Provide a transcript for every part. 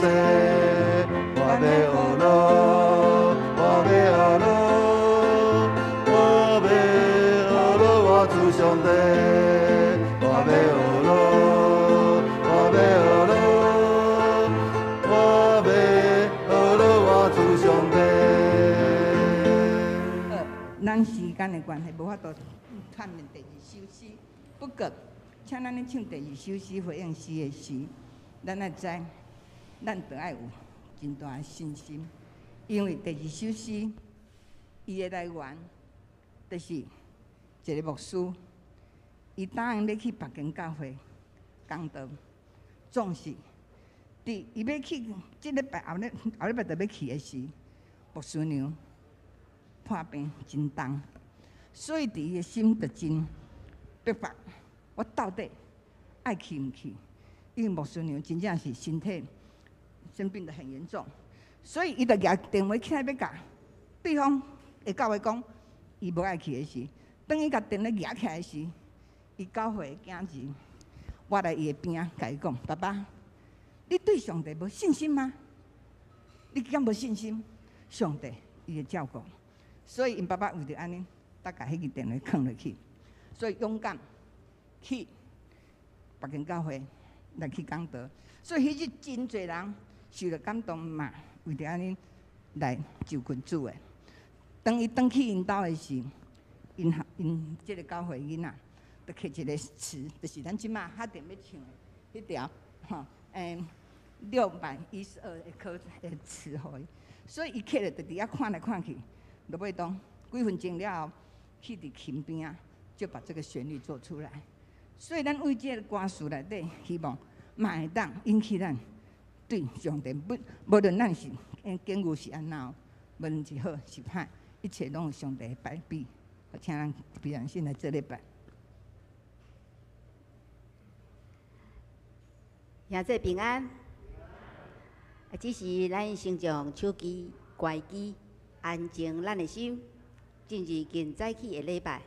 帝，我欲學囉，我欲學囉，我欲學囉，我主上帝，我欲學囉，我欲學囉，我欲學囉，我主上帝。咱時間的關係，無法度看面第二首詩。不過，請咱咧唱第二首詩回應詩的時，咱愛知，咱著愛有真大的信心，因為第二首詩伊的來源，就是一个牧師，伊答應欲去別間教會講道，總是佇伊欲去這禮拜後日後禮拜就欲去的時，牧師娘破病真重，所以佇伊的心就真逼迫，我到底愛去毋去？因為牧師娘真正是身體生病得很嚴重，所以伊就舉電話起來欲共對方的教會講，伊無愛去的時，當伊共電話舉起來時，伊9歲的囝兒，倚來伊的邊仔，共伊講：爸爸，你對上帝無信心嗎？你敢無信心？上帝伊會照顧。所以𪜶爸爸為著按呢，才共彼支電話囥落去。所以勇敢去別間教會來去講道。所以彼日真濟人受著感動嘛，為著按呢來就近主的。當伊轉去𪜶兜的時，𪜶𪜶這个教會囡仔，就刻一个詞，就是咱這馬較定欲唱的彼條吼，612的歌的詞予伊。所以伊刻咧就佇遐看來看去，落尾當幾分鐘了後，去佇琴邊仔就把這個旋律做出來。所以咱為這个歌詞內底，希望嘛會當引起咱對上帝，不無論咱是境遇是按怎，無論是好是歹，一切攏有上帝的擺備。我請咱平常心來做禮拜。兄弟平安。啊，這時咱先將手機關機，安靜咱的心，進入今早起的禮拜。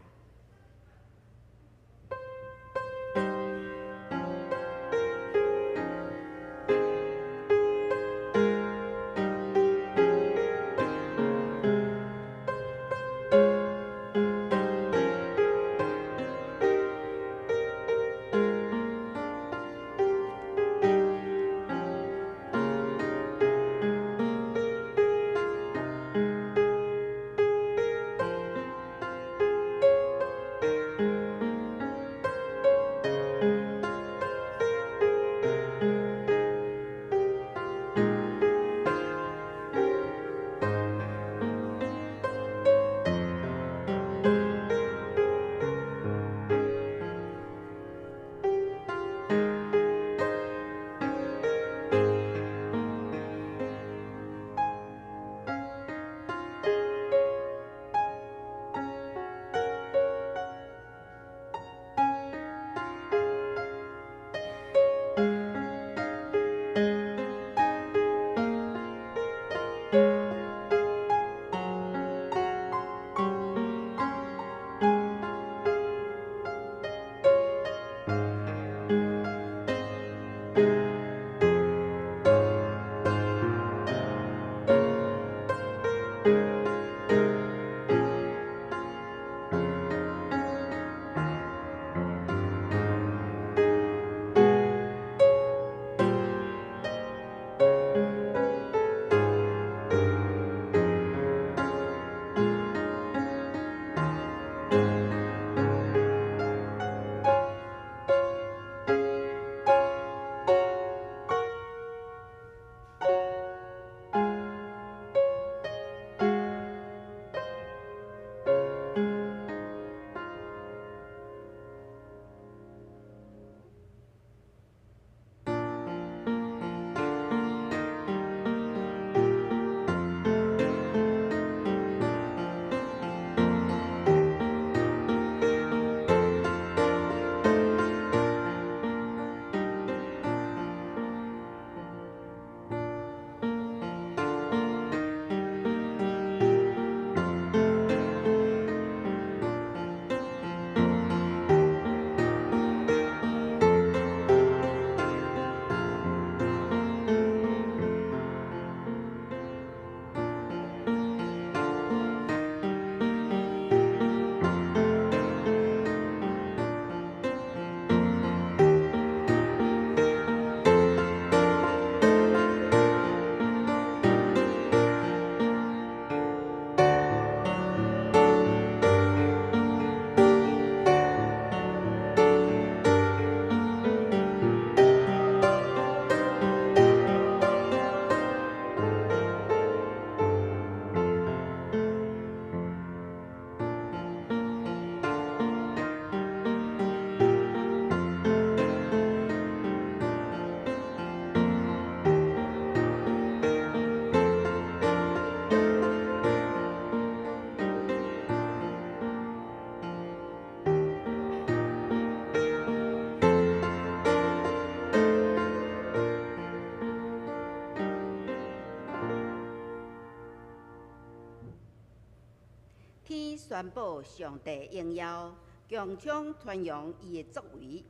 宣布上帝榮耀，強唱傳揚伊的作為。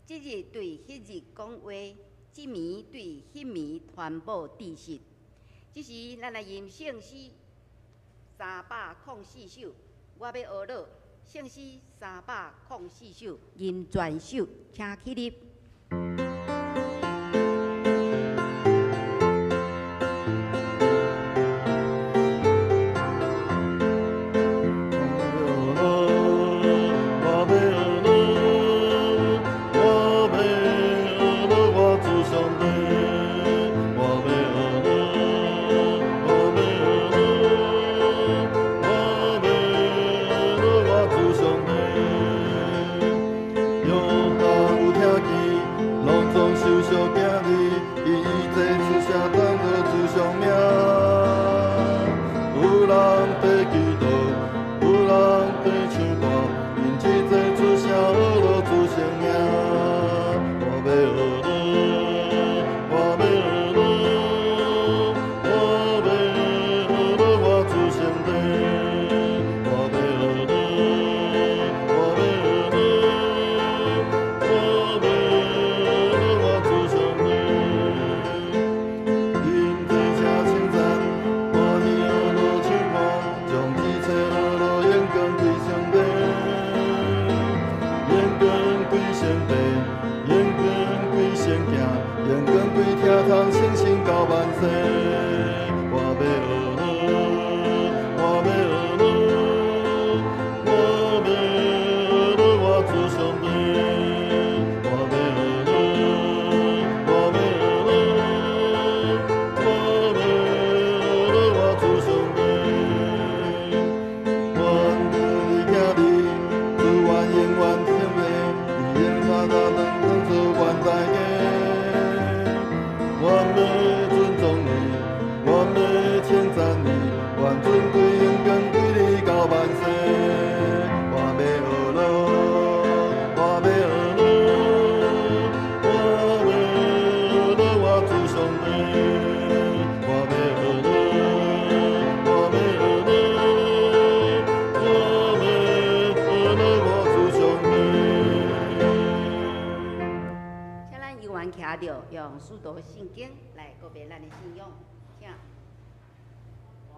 這日對彼日講話，這暝對彼暝傳布知識。這時，咱來吟聖詩304首，我欲學樂聖詩304首，吟全首，請起立。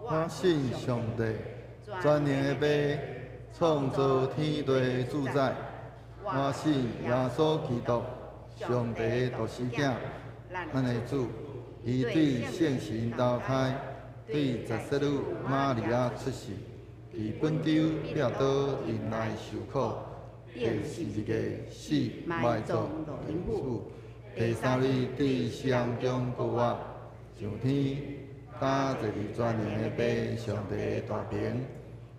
我信上帝，全能的父，創造天地主宰。我信耶穌基督，上帝的獨生子，咱的主。伊對聖神投胎，對十色女瑪利亞出世，佇本丟彼拉多忍耐受苦，釘十字架死，埋葬落陰府，第三日佇死人中復活，上天。搭坐佇全能的父上帝的大爿，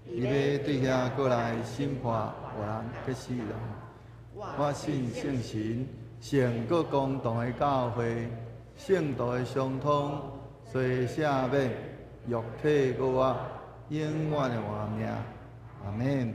伊欲對遐閣來審判活人佮死人。我信聖神，聖閣公同的教會，聖徒的相通，罪赦免，肉體復活，永遠的活命。阿們。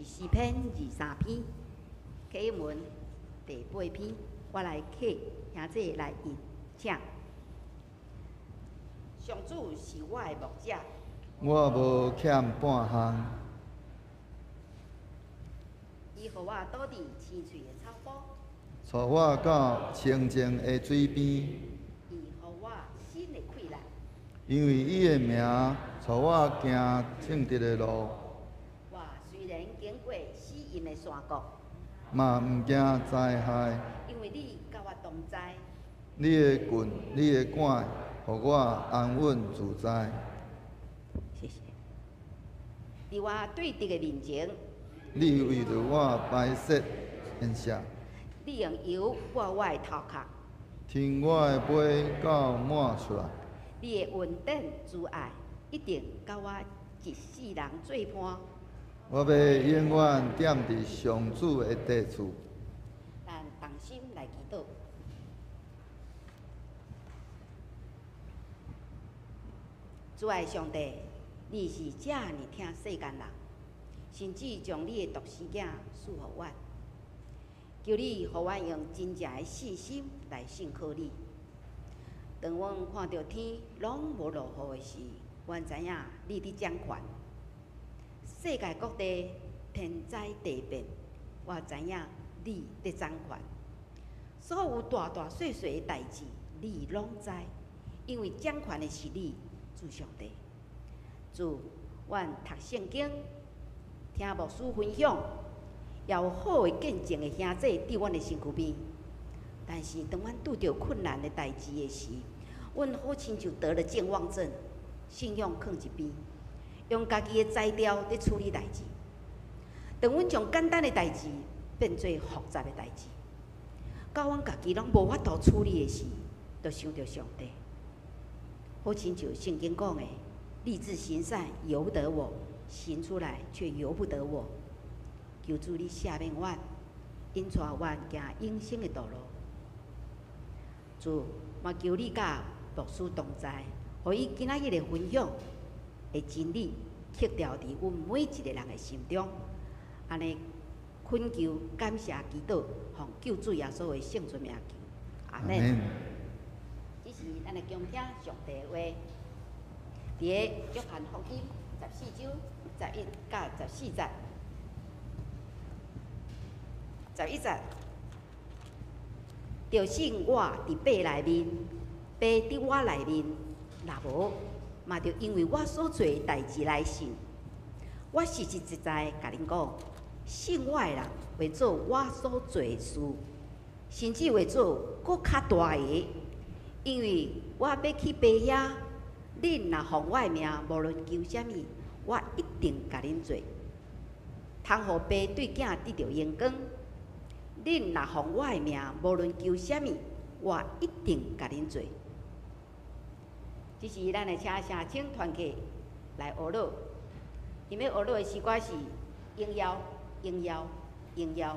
詩篇23篇，啟應文第八篇，我來啟，兄弟來吟，請。上主是我的牧者，我無欠半項。伊予我倒佇青翠的草埔，帶我到清靜的水邊。伊予我新的氣力，因為伊的名，帶我行正直的路。我雖然經過死蔭的山谷，嘛毋驚災害，因為你佮我同在。你的棍，你的竿，予我安穩自在。謝謝。佇我對敵的面前，你為著我擺設筵席，你用油抹我的頭殼，添我的杯到滿出來。你的恩典慈愛一定佮我一世人做伴。我欲永遠踮佇上主的殿厝。咱同心來祈禱。主愛上帝，你是遮爾疼世間人，甚至將你的獨生囝賜予阮。求你予阮用真正的信心來信靠你。當阮看著天攏無落雨的時，阮知影你佇掌權。世界各地天災地變，我知影你佇掌權。所有大大細細的代誌，你攏知，因為掌權的是你，主上帝。主，阮讀聖經，聽牧師分享，也有好的見證的兄弟佇阮的身軀邊。但是當阮拄著困難的代誌的時，阮好親像得了健忘症，信仰囥一邊，用家己的才調佇處理代誌。當阮將簡單的代誌變做複雜的代誌，到阮家己攏無法度處理的時，就想著上帝。好親像聖經講的，立志行善由不得我，行出來卻由不得我。求主你赦免阮，引帶阮行永生的道路。主，嘛求你佮牧師同在，予伊今仔日的分享的真理，刻牢佇阮每一个人的心中。按呢懇求感謝祈禱，奉救主耶穌的聖尊名求，阿們。這時咱來恭聽上帝的話，佇个約翰福音14章11到14節，11節，著信我佇父內面，父佇我內面，若無，嘛著因為我所做的代誌來信。我實實在在共恁講，信我的人會做我所做的事，甚至會做閣較大的，因為我欲去父遐。恁若奉我的名，無論求啥物，我一定共恁做。通予父對囝得著榮光。恁若奉我的名，無論求啥物，我一定共恁做。這時，咱來請聖青團契來學樂。𪜶欲學樂的詩歌是《榮耀，榮耀，榮耀》。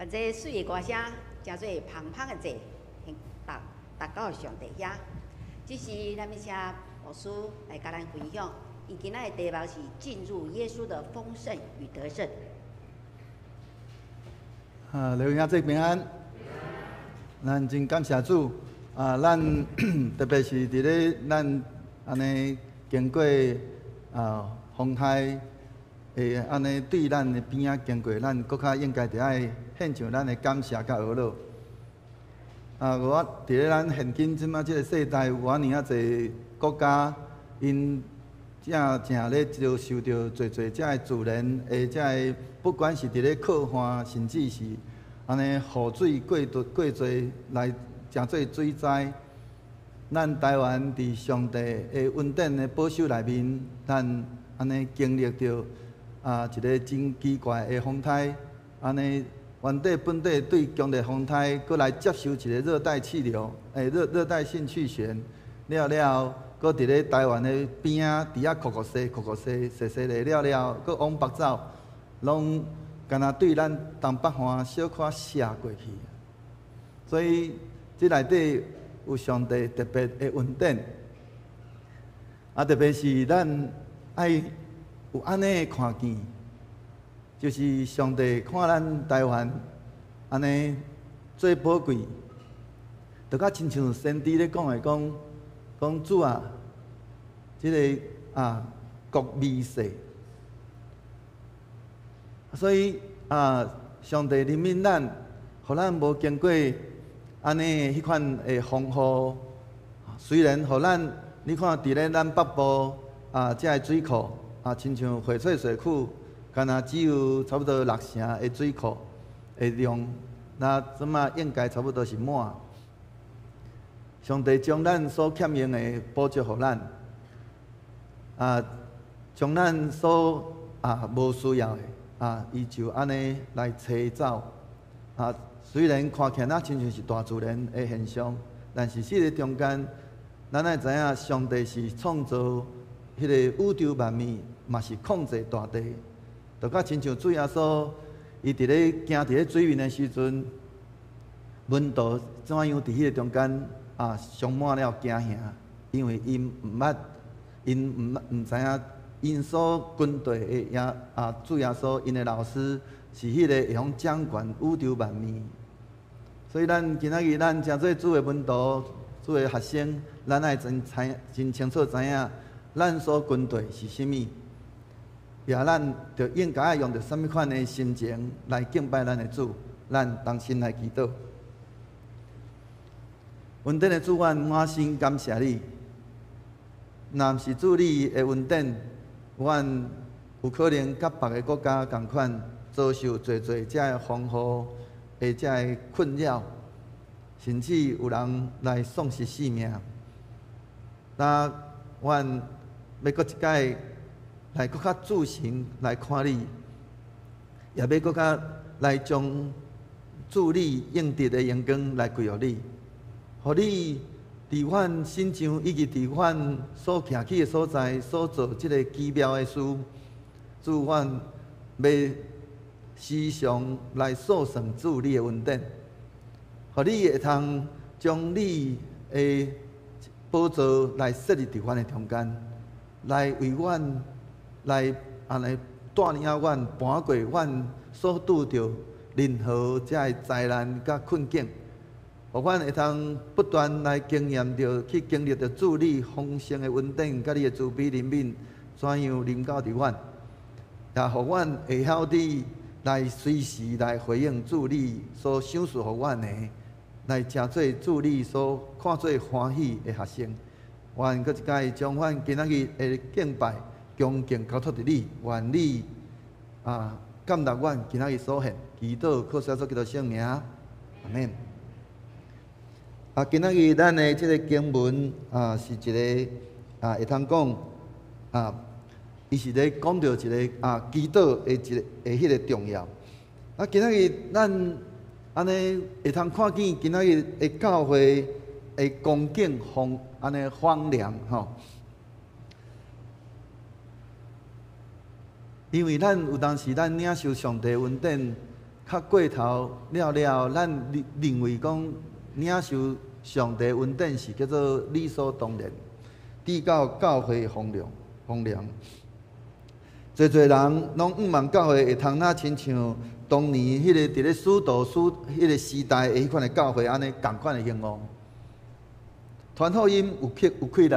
這媠的歌聲，成做芳芳的祭，達達到上帝遐。這時，咱欲請牧師來佮咱分享，伊今仔的題目是進入耶穌的豐盛與得勝。啊，劉兄姊平安，咱真感謝主啊！咱特別是佇咧咱按呢經過啊風颱會按呢對咱的邊仔經過，咱閣較應該著愛獻上咱的感謝佮呵咾。啊，我佇咧咱現今這馬這个世代，有遐爾仔濟國家，𪜶正正咧就受著濟濟這个自然的這个，不管是佇咧洘旱，甚至是按呢雨水過多過濟來成做水災。咱台灣佇上帝的恩典的保守內面，咱按呢經歷著啊一个真奇怪的風颱，按呢。原底本底對強烈風颱，閣來接受一个熱帶氣流，欸熱熱帶性氣旋，了了後，閣佇咧台灣的邊仔，佇遐擴擴勢、擴擴勢、勢勢咧了了，閣往北走，攏敢若對咱東北岸小可射過去。所以這內底有上帝特別的恩典，啊，特別是咱愛有按呢看見。就是上帝看咱台灣按呢最寶貴，就較親像先知咧講的講，講主啊，這个啊國微細，所以啊上帝憐憫咱，予咱無經過按呢彼款的風雨，雖然予咱你看佇咧咱北部啊這个水庫啊，親像翡翠水庫。敢若只有差不多六成的水庫的量，那這馬應該差不多是滿。上帝將咱所欠用的補足予咱，啊，將咱所啊無需要的啊，伊就按呢來揣走。啊，雖然看起來若親像是大自然的現象，但是這个中間，咱愛知影上帝是創造彼个宇宙萬物，嘛是控制大地。就較親像主耶穌，伊佇咧行佇咧水面的時陣，門徒怎樣佇彼个中間啊，充滿了驚嚇，因為𪜶毋捌，𪜶毋捌毋知影，𪜶所跟隨的耶啊主耶穌，𪜶的老師是彼個會曉掌管宇宙萬物。所以咱今仔日咱成做主的門徒、主的學生，咱愛真知真清楚知影，咱所跟隨是啥物。也咱就應該愛用著啥物款的心情來敬拜咱的主，咱同心來祈禱。恩典的主，阮滿心感謝你。若毋是主你的恩典，阮有可能佮別个國家仝款，遭受濟濟這个風雨的這个困擾，甚至有人來喪失性命。那阮欲閣一擺來閣較注神來看你，也欲閣較來將主你應得的榮光來歸予你，予你佇阮身上以及佇阮所徛起的所在所做這个奇妙的事，主阮欲時常來訴算主你的恩典，予你會通將你的寶座來設立佇阮的中間，來為阮。來按呢帶領阮跋過阮所拄著任何這个災難佮困境，予阮會通不斷來經驗著，去經歷著主你豐盛的恩典，佮你的慈悲憐憫，怎樣臨到佇阮，也予阮會曉得來隨時來回應主你所賞賜予阮的，來成做主你所看做歡喜的學生。願閣一擺將阮今仔日的敬拜恭敬交託佇你，願你啊感納阮今仔日所獻，祈禱靠主耶穌基督聖名，阿們。啊，今仔日咱的這个經文啊，是一个啊，會通講啊，伊是咧講著一个啊，祈禱的一个的彼个重要。啊，今仔日咱按呢會通看見今仔日的教會的光景荒按呢荒涼吼。因為咱有當時咱領受上帝恩典，較過頭了了，咱認為講領受上帝恩典是叫做理所當然，直到教會荒涼荒涼，濟濟人攏向望教會會通若親像當年彼個佇咧使徒使彼個時代的彼款的教會按呢仝款的興旺。傳福音有氣有氣力，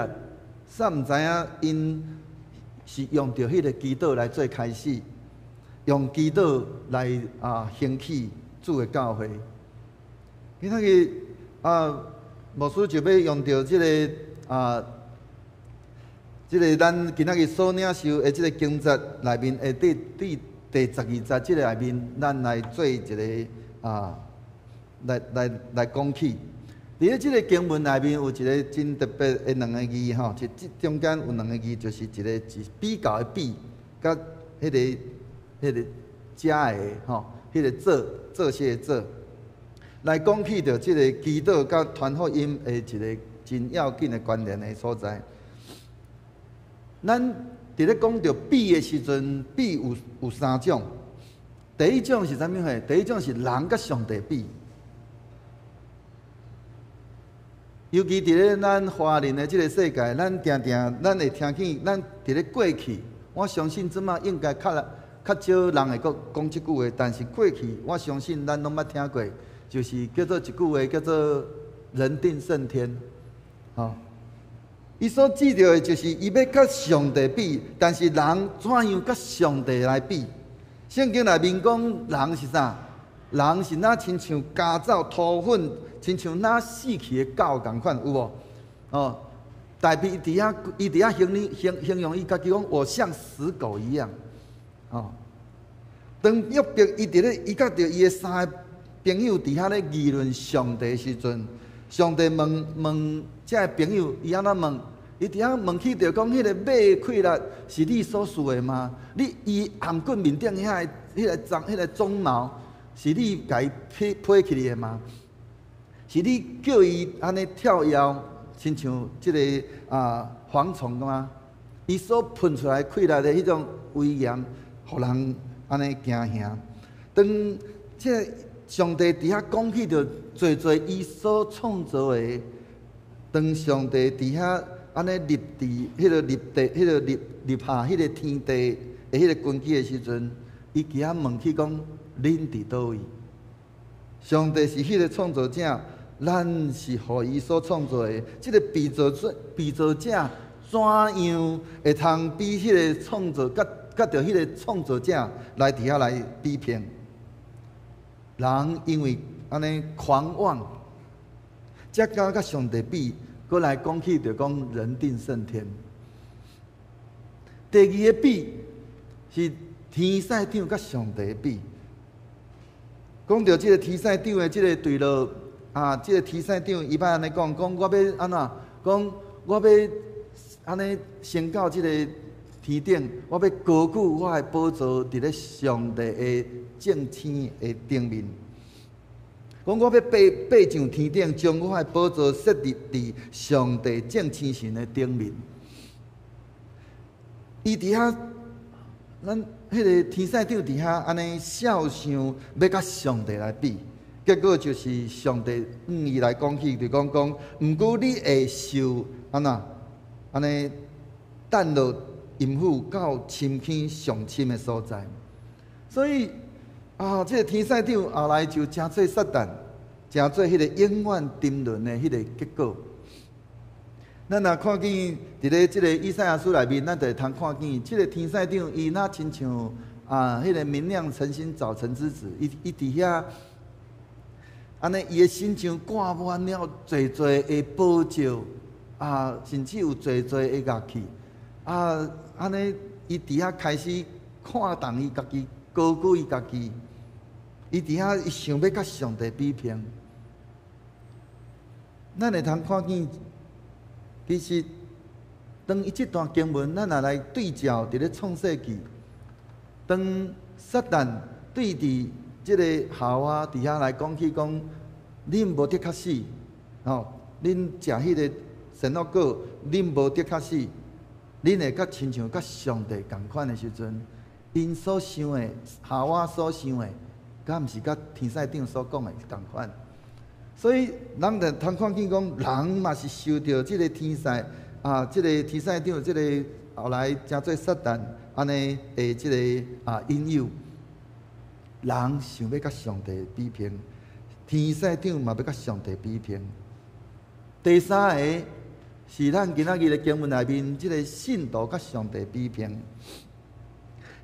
煞毋知影𪜶是用著彼個祈禱來做開始，用祈禱來興起主的教會。今仔日牧師就欲用著這個咱今仔日所領受的這個經節內面的第12節這個內面，咱來做一個來講起。佇咧這個經文內面有一個真特別的兩個字吼，就這中間有兩個字，就是一個是比較的比，佮彼個食的吼，彼個做做事的做，來講起著這個祈禱佮傳福音的一個真要緊的關聯的所在。咱佇咧講著比的時陣，比有三種。第一種是啥物貨？第一種是人佮上帝比。尤其佇咧咱華人的這個世界，咱定定咱會聽見，咱佇咧過去，我相信這馬應該較較少人會閣講這句話，但是過去我相信咱攏捌聽過，就是叫做一句話叫做“人定勝天”，吼。伊所指著的就是伊欲佮上帝比，但是人怎樣佮上帝來比？聖經內面講人是啥？人是若親像家走塗糞，親像若死去的狗仝款，有無？哦，大衛佇遐，伊佇遐形容伊家己講，我像死狗一樣。哦，當約伯伊佇咧，伊佮著伊的三个朋友佇遐咧議論上帝的時陣，上帝問問這个朋友，伊按怎問？伊佇遐問起著講，彼個馬氣力是你所賜的嗎？你伊頷頸面頂遐个、彼個鬃、彼個鬃毛，是你共伊披披起來的嗎？是你叫伊按呢跳躍，親像這個蝗蟲嗎？伊所噴出來氣力的彼種威嚴，予人按呢驚嚇。當這個上帝佇遐講起著濟濟伊所創造的，當上帝佇遐按呢立地，彼個立地，彼個立立下彼個天地的彼個根基的時陣，伊佇遐問起講：恁佇佗位？上帝是彼個創造者，咱是予伊所創造的。這個被造者，被造者怎樣會通比彼個創造，佮佮著彼個創造者來佇遐來比拼？人因為按呢狂妄，才敢佮上帝比，閣來講起就講人定勝天。第二個比是天使長佮上帝比。講著這個天使長的這個墜落啊，這個天使長伊捌按呢講，講我欲按怎？講我欲按呢升到這個天頂，我欲高舉我的寶座佇咧上帝的眾星的頂面。講我欲爬上天頂，將我的寶座設立佇上帝眾星神的頂面。伊佇遐，咱彼個天使長佇遐按呢肖想，欲佮上帝來比，結果就是上帝向伊來講起，就講講，毋過你會受按怎按呢降落陰府到深坑上深的所在。所以啊，這個天使長後來就成做撒旦，成做彼個永遠沉淪的彼個結果。咱若看見佇咧這個以賽亞書內面，咱就會通看見這個天使長，伊若親像彼個明亮晨星早晨之子，伊佇遐，按呢伊的身上掛滿了濟濟的寶石，甚至有濟濟的樂器，按呢伊佇遐開始看重伊家己，高舉伊家己，伊佇遐伊想欲佮上帝比拼，咱會通看見。其實，當伊這段經文，咱若來對照佇咧創世記，當撒旦對佇這個夏娃佇遐來講起講，恁無的確死，吼，恁食彼個善惡果，恁無的確死，恁會佮親像佮上帝仝款的時陣，𪜶所想的，夏娃所想的，敢毋是佮天使長所講的仝款？所以人就通看見講，人嘛是受著這个天使啊，這个天使長，這个後來成做撒旦按呢的這个引誘，人想欲佮上帝比拼，天使長嘛欲佮上帝比拼。第三个是咱今仔日的經文內面，這个信徒佮上帝比拼。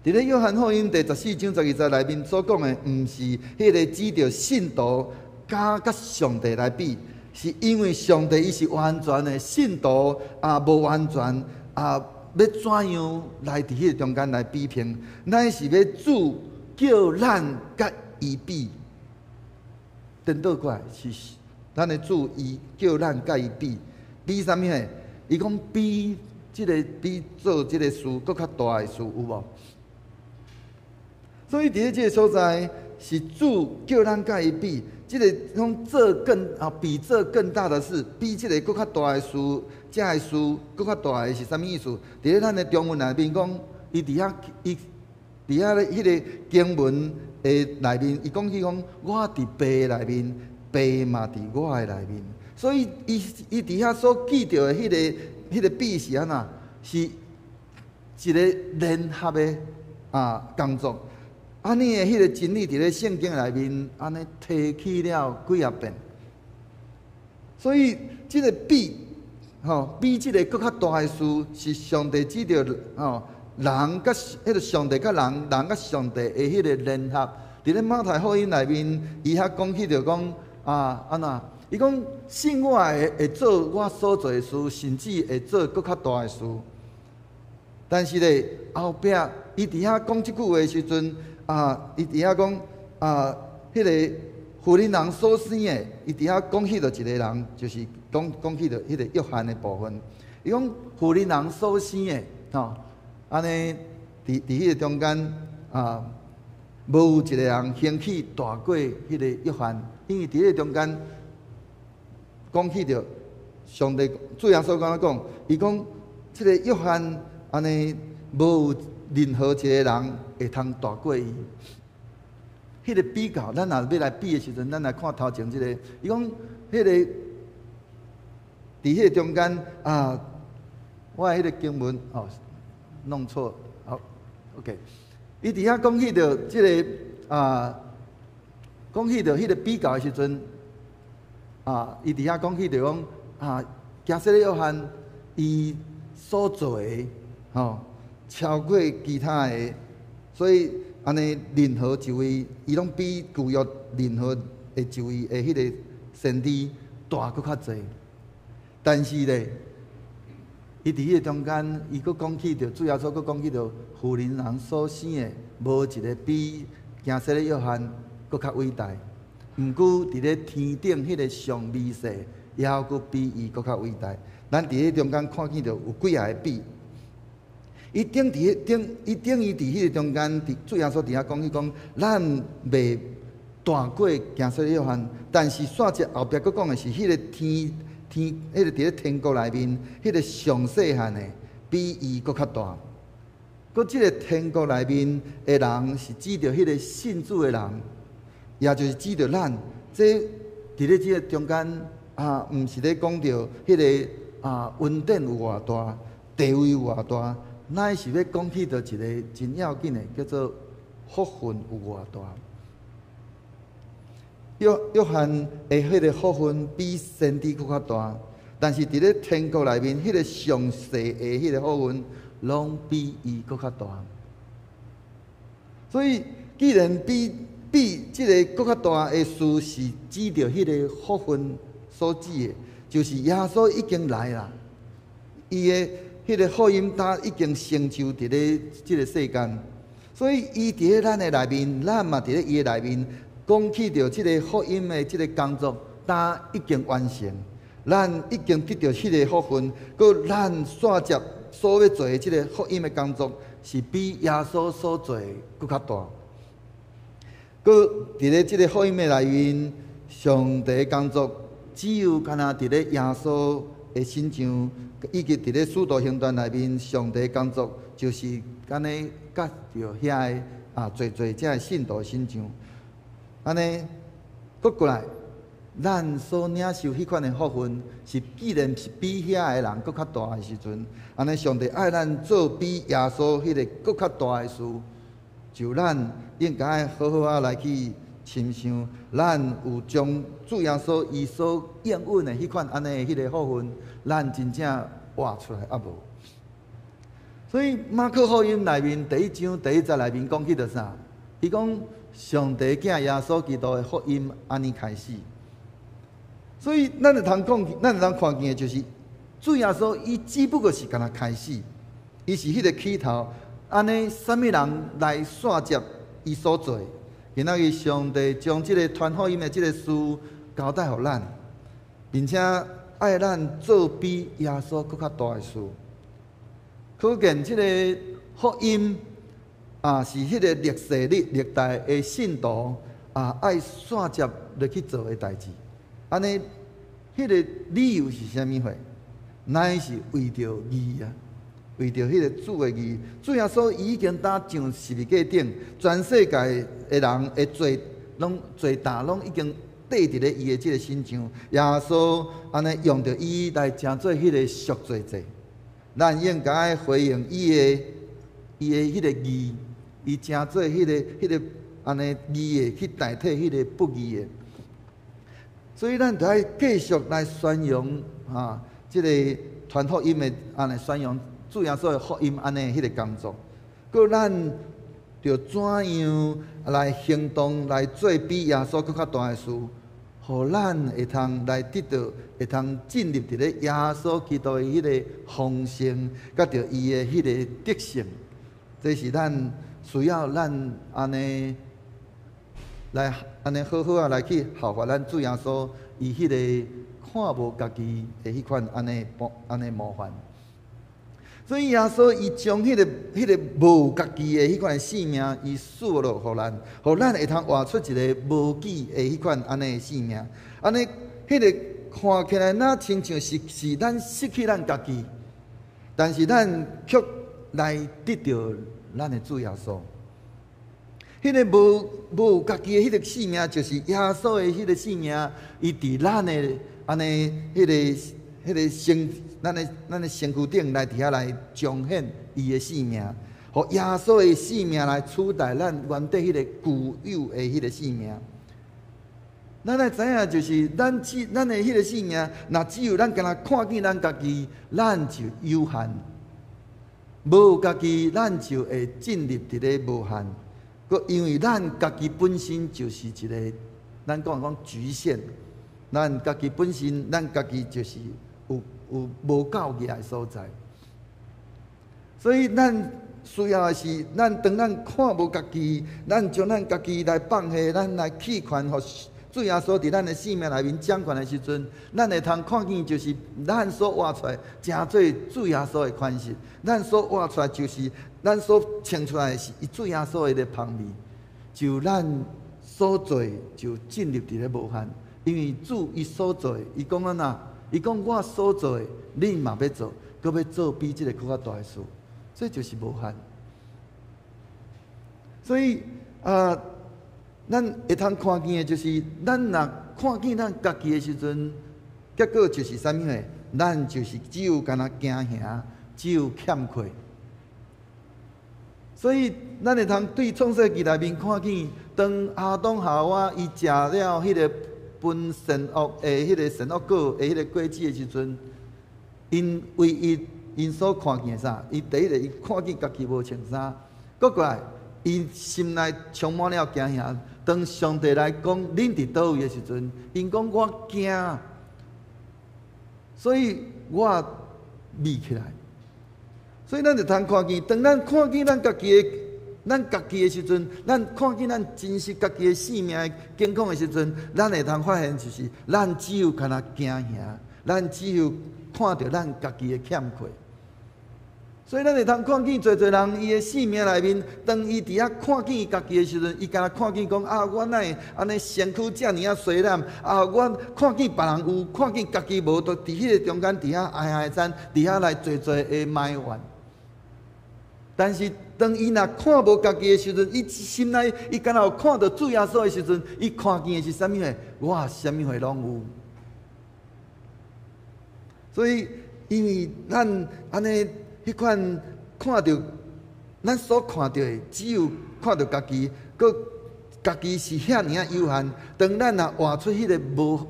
佇咧約翰福音第14章12節內面所講的，毋是彼个指著信徒敢佮上帝來比，是因為上帝伊是完全的，信徒啊無完全啊，欲怎樣來佇彼个中間來比拼？乃是欲主叫咱佮伊比，顛倒過來是咱的主伊叫咱佮伊比，比啥物呢？伊講比這个比做這个事閣較大的事有無？所以佇咧這个所在，是主叫咱佮伊比，這个講做更啊，比做更大的事，比這个閣較大的事，這个事閣較大的是啥物意思？佇咧咱的中文內面講，伊佇遐伊佇遐咧彼个經文的內面，伊講起講，我佇父內面，父嘛佇我的內面。所以伊伊佇遐所記著的彼个比是按怎？是一个聯合的工作。按呢的彼个真理佇咧聖經內面，按呢提起了幾仔遍。所以這个比，吼，比這个閣較大的事，是上帝指著吼人佮彼个上帝佮人，人佮上帝的彼个聯合。佇咧馬太福音內面，伊遐講起著講啊，按怎？伊講信我的會做我所做的事，甚至會做閣較大的事。但是咧，後壁伊佇遐講這句話的時陣，伊佇遐講啊，彼个婦人人所生的，伊佇遐講起著一個人，就是講講起著彼個約翰的部分。伊講婦人人所生的，吼，按呢佇佇彼個中間啊，無有一個人興起大過彼個約翰，因為佇彼個中間講起著上帝主耶穌按怎講，伊講這个約翰按呢無有任何一個人會通大過伊。彼个比較，咱若欲來比的時陣，咱來看頭前這个，伊講彼个佇彼个中間啊，我的彼个經文哦弄錯，好，OK。伊佇遐講起著這个啊，講起著彼個比較的時陣，伊佇遐講起著講啊，驚洗約翰伊所做的吼，超過其他的，所以按呢任何一位，伊攏比舊約任何的一位的彼个先知大閣較濟。但是咧，伊佇彼个中間，伊閣講起著主耶穌閣講起著婦人人所生的，無一个比驚洗約翰閣較偉大。毋過佇咧天頂彼个上微細，猶閣比伊閣較偉大。咱佇彼中間看見著有幾仔个比。伊等佇彼等，伊等於佇彼個中間，佇主耶穌佇遐講伊講，咱袂大過驚洗約翰，但是煞節後壁閣講的是，彼个天天，彼个佇咧天國內面，彼个上細漢的比伊閣較大。閣這个天國內面的人是指著彼个信主的人，也就是指著咱。這佇咧這个中間啊，毋是咧講著彼个恩典有偌大，地位有偌大，乃是欲講起著一个真要緊的，叫做福分有偌大。約約翰的彼个福分比先知閣較大，但是佇咧天國內面，彼个上細的彼个福分，攏比伊閣較大。所以，既然比比這个閣較大的事是指著彼个福分所指的，就是耶穌已經來啦，伊的彼个福音呾已經成就佇咧這个世間，所以伊佇咧咱的內面，咱嘛佇咧伊的內面，講起著這个福音的這个工作，呾已經完成，咱已經得著彼个福分，閣咱煞接所欲做的這个福音的工作，是比耶穌所做的閣較大。閣佇咧這个福音的內面，上帝的工作只有干焦佇咧耶穌的身上，以及佇咧使徒行傳內面，上帝的工作就是按呢佮著遐个濟濟這个信徒身上。按呢，閣過來，咱所領受彼款的福分，是既然是比遐个人閣較大的時陣，按呢，上帝愛咱做比耶穌彼个閣較大的事，就咱應該愛好好仔來去深想，咱有將主耶穌伊所應允的彼款按呢彼个福分，咱真正活出來抑無？所以馬可福音內面第一章第一節內面講起著啥？伊講上帝囝耶穌基督的福音按呢開始。所以咱會通講，咱會通看見的就是主耶穌伊只不過是干焦開始，伊是彼个起頭。按呢，啥物人來紲接伊所做的？今仔日上帝將這個傳福音的這個事交代予咱，並且愛咱做比耶穌閣較大的事。可見這個福音啊，是彼个歷世歷歷代的信徒啊，愛紲接落去做的代誌。按呢，彼个理由是啥物貨？乃是為著義啊，為著彼個主的義。主耶穌已經擔上十字架頂，全世界的人的罪，攏罪擔攏已經綴佇咧伊的這个身上。耶穌按呢用著伊來成做彼個贖罪祭。咱應該回應伊的彼个義，伊成做彼个按呢義的去代替彼个不義的。所以咱著愛繼續來宣揚啊，這个傳福音的按呢宣揚主耶穌的福音按呢彼个工作。閣咱著怎樣來行動來做比耶穌閣較大的事，予咱會通來得到，會通進入佇咧耶穌基督的彼个豐盛，佮著伊的彼个得勝。這是咱需要咱按呢來按呢好好仔來去效法咱主耶穌，伊彼个看無家己的彼款按呢按呢模範。所以耶穌伊將彼个無家己的彼款性命，伊賜落予咱，予咱會通活出一个無己的彼款按呢的性命。按呢，彼个看起來若親像是咱失去咱家己，但是咱卻來得著咱的主耶穌。彼个無家己的彼个性命，就是耶穌的彼个性命，伊佇咱的按呢彼个身，咱的身軀頂來佇遐來彰顯伊的性命，予耶穌的性命來取代咱原底彼个舊有的彼个性命。咱愛知影，就是咱只咱的彼个性命，若只有咱干焦看見咱家己，咱就有限；無家己，咱就會進入佇咧無限。閣因為咱家己本身就是一个，咱講講局限，咱家己本身，咱家己就是有無夠額的所在。所以咱需要的是，咱當咱看無家己，咱將咱家己來放下，咱來棄權，予主耶穌佇咱的生命內面掌權的時陣，咱會通看見，就是咱所活出來，成做主耶穌的款式；咱所活出來，就是咱所穿出來的是伊主耶穌的香味。就咱所做，就進入佇咧無限，因為主伊所做的，伊講按怎？伊講我所做的，恁嘛欲做，閣欲做比這个閣較大的事，這就是無限。所以啊，咱會通看見的就是，咱若看見咱家己的時陣，結果就是啥物貨？咱就是只有干焦驚嚇，只有欠缺。所以，咱會通對創世記內面看見，當亞當夏娃伊食了彼个分善惡的彼个善惡果的彼个果子的時陣，𪜶唯一𪜶所看見的啥？伊第一个伊看見家己無穿衫，閣過來，伊心內充滿了驚嚇。當上帝來講恁佇佗位的時陣，𪜶講我驚，所以我覕起來。所以咱就通看見，當咱看見咱家己的、咱家己的時陣，咱看見咱真實家己的性命的境況的時陣，咱會通發現就是，咱只有干焦驚嚇，咱只有看著咱家己的欠缺。所以咱會通看見濟濟人伊的性命內面，當伊佇遐看見家己的時陣，伊干焦看見講啊，我哪會按呢身軀遮爾仔衰懶啊，我看見別人有，看見家己無，都佇彼个中間佇遐哀哀哉，佇遐來濟濟的埋怨。但是當伊若看無家己的時陣，伊心內伊敢若有看著主耶穌的時陣，伊看見的是啥物貨？我啥物貨攏有。所以，因為咱按呢彼款看著，咱所看著的只有看著家己，閣家己是遐爾仔有限。當咱若活出彼個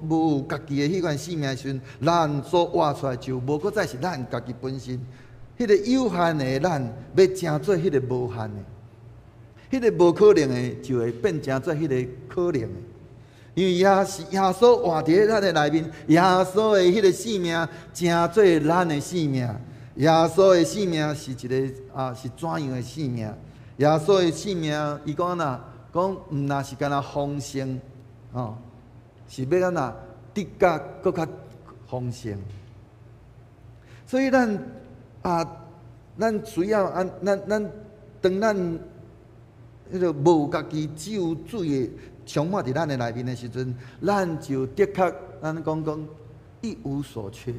無有家己的彼款生命的時陣，咱所活出來就無閣再是咱家己本身。彼個有限的咱，欲成做彼個無限的；彼個無可能的，就會變成做彼個可能的。因為也是耶穌活佇咱的內面，耶穌的彼個生命成做咱的生命。耶穌的生命是一個啊，是怎樣的生命？耶穌的生命，伊講哪？講毋若是干焦豐盛，哦，是欲按怎得甲閣較豐盛。所以咱啊，咱需要按咱當咱彼個無家己，只有主的充滿佇咱的內面的時陣，咱就的確咱講講一無所缺。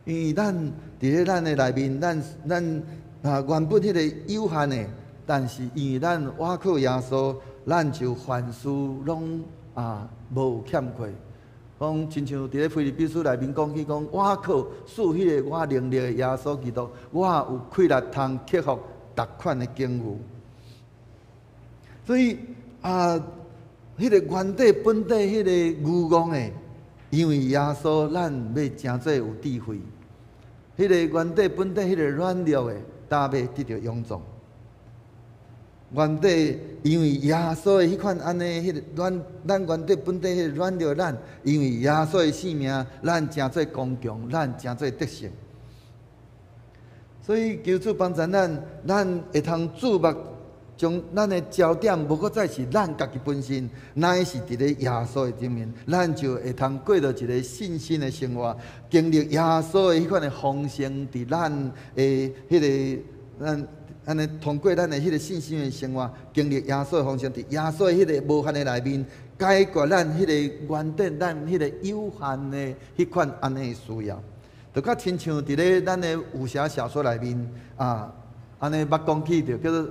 因為咱佇咧咱的內面，咱啊原本彼個有限的，但是因為咱倚靠耶穌，咱就凡事攏啊無欠缺。講親像佇咧腓立比書內面講起講，倚靠賜彼個我能力的耶穌基督，我有氣力通克服逐款的境遇。所以啊，彼個原底本底彼個愚戇的，因為耶穌，咱欲成做有智慧。彼個原底本底彼個軟弱的，今欲得著勇壯。原底因為耶穌的彼款按呢，彼個軟，咱原底本底彼個軟弱，咱因為耶穌的生命，咱成做剛強，咱成做得勝。所以求主幫助咱，咱會通注目將咱的焦點，無閣再是咱家己本身，乃是佇咧耶穌的頂面，咱就會通過著一个信心的生活，經歷耶穌的彼款的豐盛，佇咱的彼个咱按呢通過咱的彼个信心的生活，經歷耶穌的豐盛，佇耶穌的彼个無限的內面，解決咱彼個原底咱彼個有限的彼款按呢的需要，就較親像佇咧咱的武俠小說內面啊，按呢捌講起著叫做。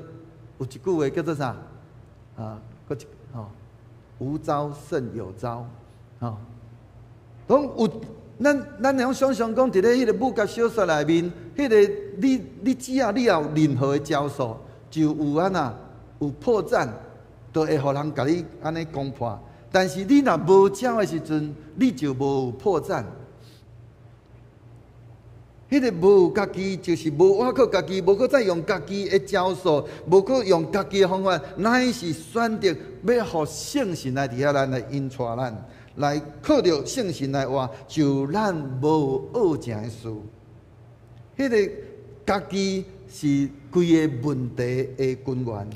有一句話叫做啥？啊，閣一吼，無招勝有招，吼。講有咱咱會用想像講，佇咧彼個武俠小說內面，彼個你你只要你有任何的招數，就有按怎有破綻，就會予人共你按呢攻破。但是你若無招的時陣，你就無破綻。彼個無家己，就是無倚靠家己，無閣再用家己的招數，無閣用家己的方法，乃是選擇欲予聖神來佇遐咱來引帶咱，來靠著聖神來活，就咱無惡正的事。彼個家己是規个問題的根源。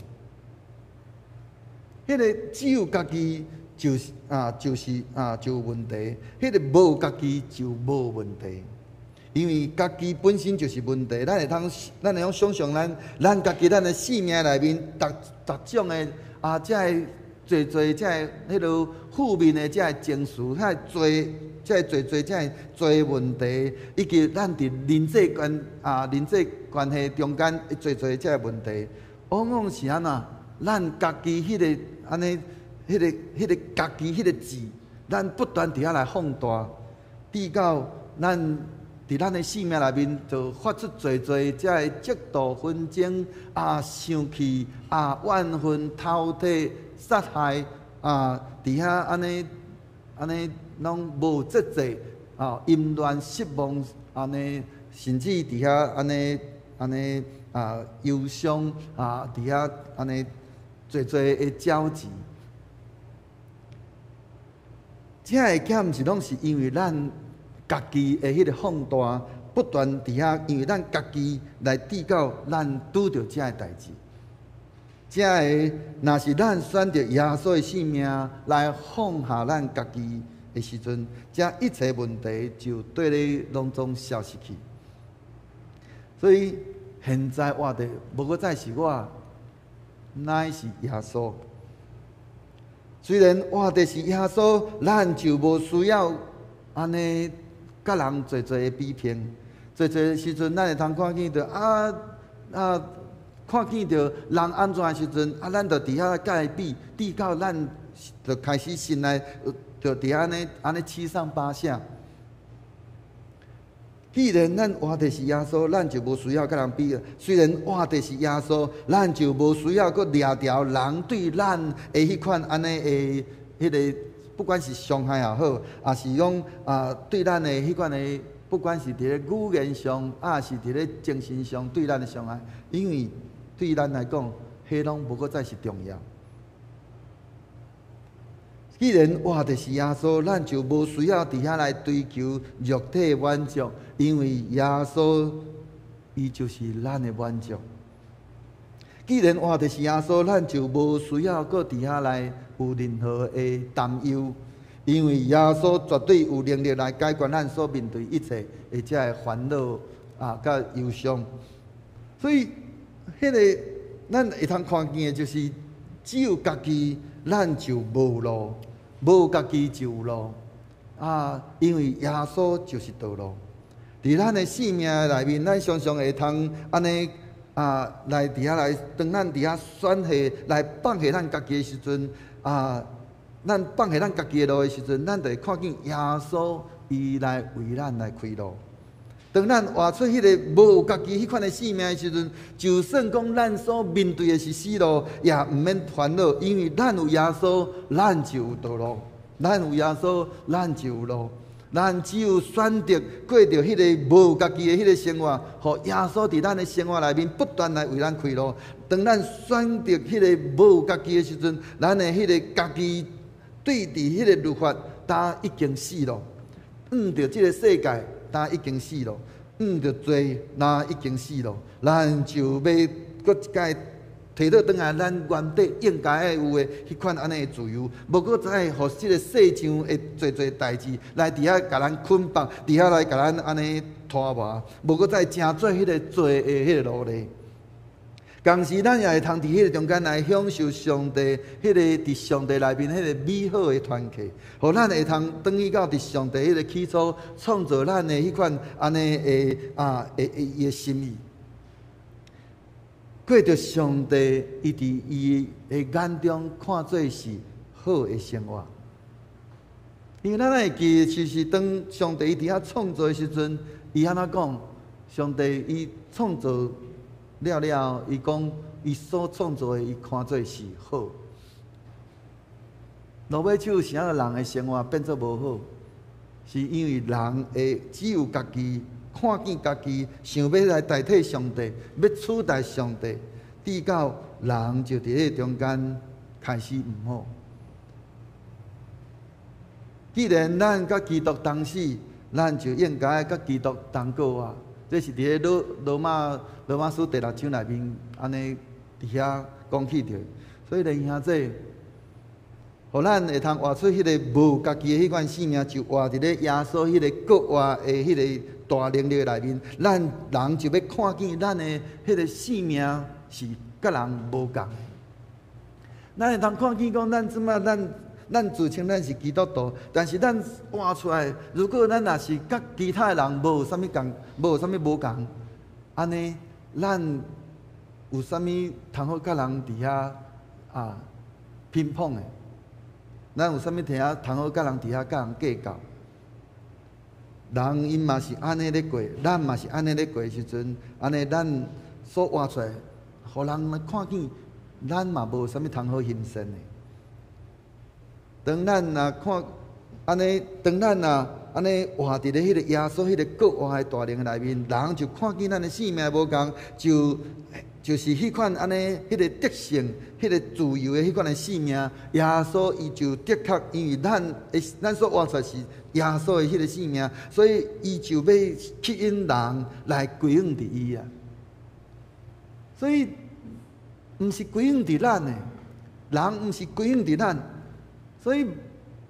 彼個只有家己就是啊，就是啊，就有問題。彼個無家己就無問題。因為家己本身就是問題，咱會通，咱會用想像咱，咱家己咱的生命內面，逐逐種的啊，這个濟濟這个彼落負面的這个情緒，遐濟，這个濟濟這个濟問題，以及咱佇人際關啊人際關係中間濟濟這个問題，往往是按怎？咱家己彼个按呢，彼个彼个家己彼个字，咱不斷佇遐來放大，直到咱。佇咱的生命內面，就發出濟濟這个嫉妒紛爭啊、生氣啊、怨恨、偷提、殺害啊，佇遐按呢按呢攏無節制啊、淫亂、失望按呢，甚至佇遐按呢按呢啊憂傷啊，佇遐按呢濟濟的交集。這个欠是攏是因為咱。家己的彼个放大，不斷佇遐，因為咱家己來致到咱拄著這个代誌。這个若是咱選擇耶穌的生命來放下咱家己的時陣，這一切問題就綴咧攏總消失去。所以現在活的無閣再是我，乃是耶穌。雖然活的是耶穌，咱就無需要按呢。佮人濟濟的比拼，濟濟時陣，咱會通看見著啊，啊，看見著人按怎的時陣，啊，咱就佇遐共伊比，直到咱就開始心內就佇按呢按呢七上八下。既然咱活的是耶穌，咱就無需要佮人比。雖然活的是耶穌，咱就無需要閣掠著人對咱的彼款按呢的彼個，不管是傷害也好，抑是講啊對咱的彼款的，不管是佇咧語言上，抑是佇咧精神上對咱的傷害，因為對咱來講，彼攏無閣再是重要。既然活的是耶穌，咱就無需要佇遐來追求肉體滿足，因為耶穌伊就是咱的滿足。既然活的是耶穌，咱就無需要閣佇遐來有任何的擔憂，因為耶穌絕對有能力來解決咱所面對一切的這个煩惱啊，佮憂傷。所以，彼个咱會通看見的就是，只有家己，咱就無路。無家己就有路啊！因為耶穌就是道路。佇咱的生命內面，咱常常會通按呢啊來佇遐來，當咱佇遐選擇來放下咱家己的時陣啊，咱放下咱家己的路的時陣，咱就會看見耶穌伊來為咱來開路。當咱活出彼个無家己彼款的生命的時陣，就算講咱所面對的是死路，也毋免煩惱，因為咱有耶穌，咱就有道路；咱有耶穌，咱就有路。咱只有選擇過著彼个無家己的彼个生活，予耶穌佇咱的生活內面不斷來為咱開路。當咱選擇彼个無家己的時陣，咱的彼个家己對佇彼个律法，早已經死咯，向著這个世界。早已經死咯，向著罪，若已經死咯，咱就欲閣一擺提倒轉來，咱原底應該愛有的彼款按呢的自由，無閣再予這个世上的濟濟代誌來佇遐共咱捆綁，佇遐來共咱按呢拖磨，無閣再成做彼个罪的彼个奴隸。同時，咱也會通佇彼个中間來享受上帝彼个佇上帝內面彼个美好的團契，予咱會通轉去到佇上帝彼个起初創造咱的彼款按呢的啊的伊的心意。過著上帝伊佇伊的眼中看做是好的生活，因為咱會記，就是當上帝伊佇遐創造的時陣，伊按怎講？上帝伊創造了了，伊講伊所創造的，伊看做是好。落尾手是按怎人的生活變做無好，是因為人會只有家己看見家己，想欲來代替上帝，欲取代上帝，直到人就佇彼中間開始毋好。既然咱佮基督同死，咱就應該佮基督同過活。這是佇咧羅羅馬羅馬書第六章內面按呢佇遐講起著。所以咧，兄弟，予咱會通活出彼个無家己的彼款生命，就活佇咧耶穌彼个復活的彼个大能力內面，咱人就欲看見咱的彼个生命是佮人無仝。咱會通看見講，咱這擺咱咱自稱咱是基督徒，但是咱活出來，如果咱若是佮其他的人無啥物仝，無啥物無仝，按呢，咱有啥物通好佮人佇遐啊乒乓的？咱有啥物佇遐通好佮人佇遐佮人計較？人𪜶嘛是按呢咧過，咱嘛是按呢咧過的時陣，按呢咱所活出來，予人來看見，咱嘛無啥物通好欣羨的。當咱若看按呢，當咱若按呢活佇咧彼个耶穌彼个復活的大能內面，人就看見咱的生命無仝，就是彼款按呢，彼个得勝、彼个自由的彼款的生命，耶穌伊就的確，因為咱的咱所活出來是耶穌的彼个生命，所以伊就欲吸引人來歸向佇伊啊。所以，毋是歸向佇咱的，人毋是歸向佇咱，所以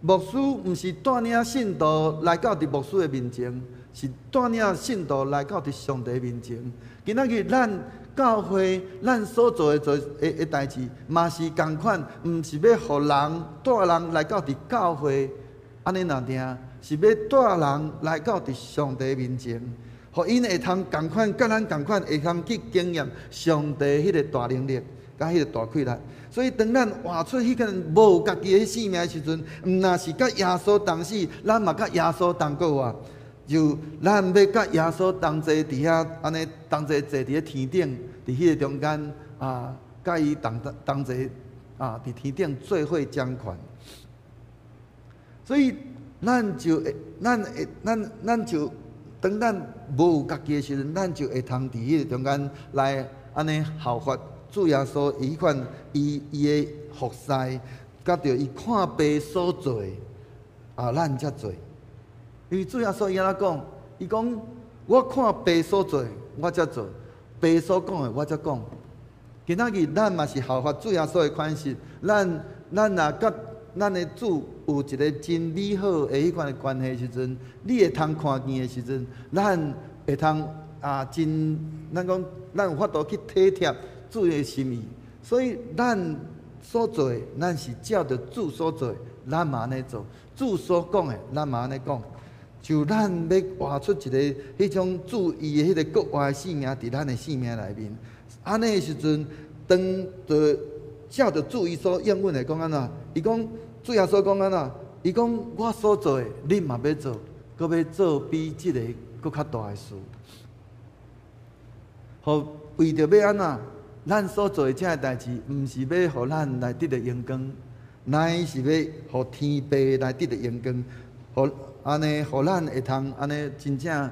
牧師毋是帶領信徒來到佇牧師的面前，是帶領信徒來到佇上帝面前。今仔日咱教會，咱所做的做的的代誌，嘛是仝款，毋是欲予人帶人來到佇教會，按呢爾爾，是欲帶人來到佇上帝面前。予𪜶會通仝款，佮咱仝款，會通去經驗上帝彼个大能力，佮彼个大氣力。所以，當咱活出彼個無家己的生命的時陣，毋若是佮耶穌同死，咱嘛佮耶穌同過活。就咱欲佮耶穌同齊佇遐，按呢同齊坐佇咧天頂，佇彼個中間啊，佮伊同同齊啊，佇天頂做伙掌權。所以，咱就會，咱會，咱咱就當咱無家己的時陣，咱就會通佇彼個中間來按呢效法主耶穌伊彼款伊伊的服侍，佮著伊看爸所做的啊，咱才做。因為主耶穌伊按怎講？伊講我看爸所做，我才做；爸所講的，我才講。今仔日咱嘛是效法主耶穌的款式，咱咱若佮咱的主有一個真美好的彼款的關係時陣，你會通看見的時陣，咱會通啊真，咱講咱有法度去體貼主的心意。所以咱所做的，咱是照著主所做的，咱嘛按呢做；主所講的，咱嘛按呢講。就咱欲活出一个彼種主伊的彼个國活的生命，佇咱的生命內面。按呢的時陣，當著照著主伊所應允的講按怎？伊講主耶穌講按怎？伊講我所做的，恁嘛欲做，閣欲做比這个閣較大的事。予為著欲按怎？咱所做的這个代誌，毋是欲予咱來得著榮光，乃是欲予天父來得著榮光。予按呢，予咱會通按呢真正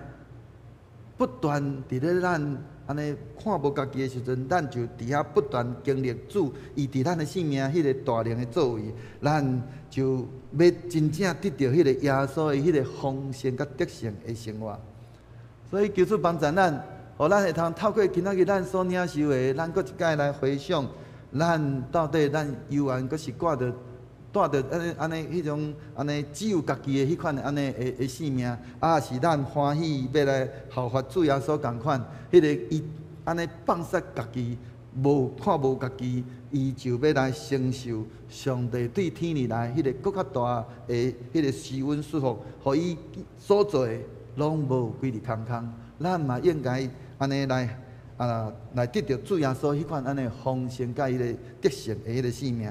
不斷佇咧咱按呢看無家己的時陣，咱就佇遐不斷經歷主伊佇咱的生命彼個大能的作為，咱就欲真正得著彼個耶穌的彼個豐盛佮得勝的生活。所以求主幫助咱，予咱會通透過今仔日咱所領受的，咱閣一擺來回想，咱到底咱猶原閣是掛著。帶著按呢按呢彼種按呢只有家己的彼款的按呢的的生命，啊是咱歡喜欲來效法主耶穌仝款，彼个伊按呢放殺家己，無看無家己，伊就欲來承受上帝對天而來彼个閣較大的彼个施恩祝福，予伊所做的攏無規日空空。咱嘛應該按呢來啊來得著主耶穌彼款按呢豐盛佮彼个得勝的彼个生命。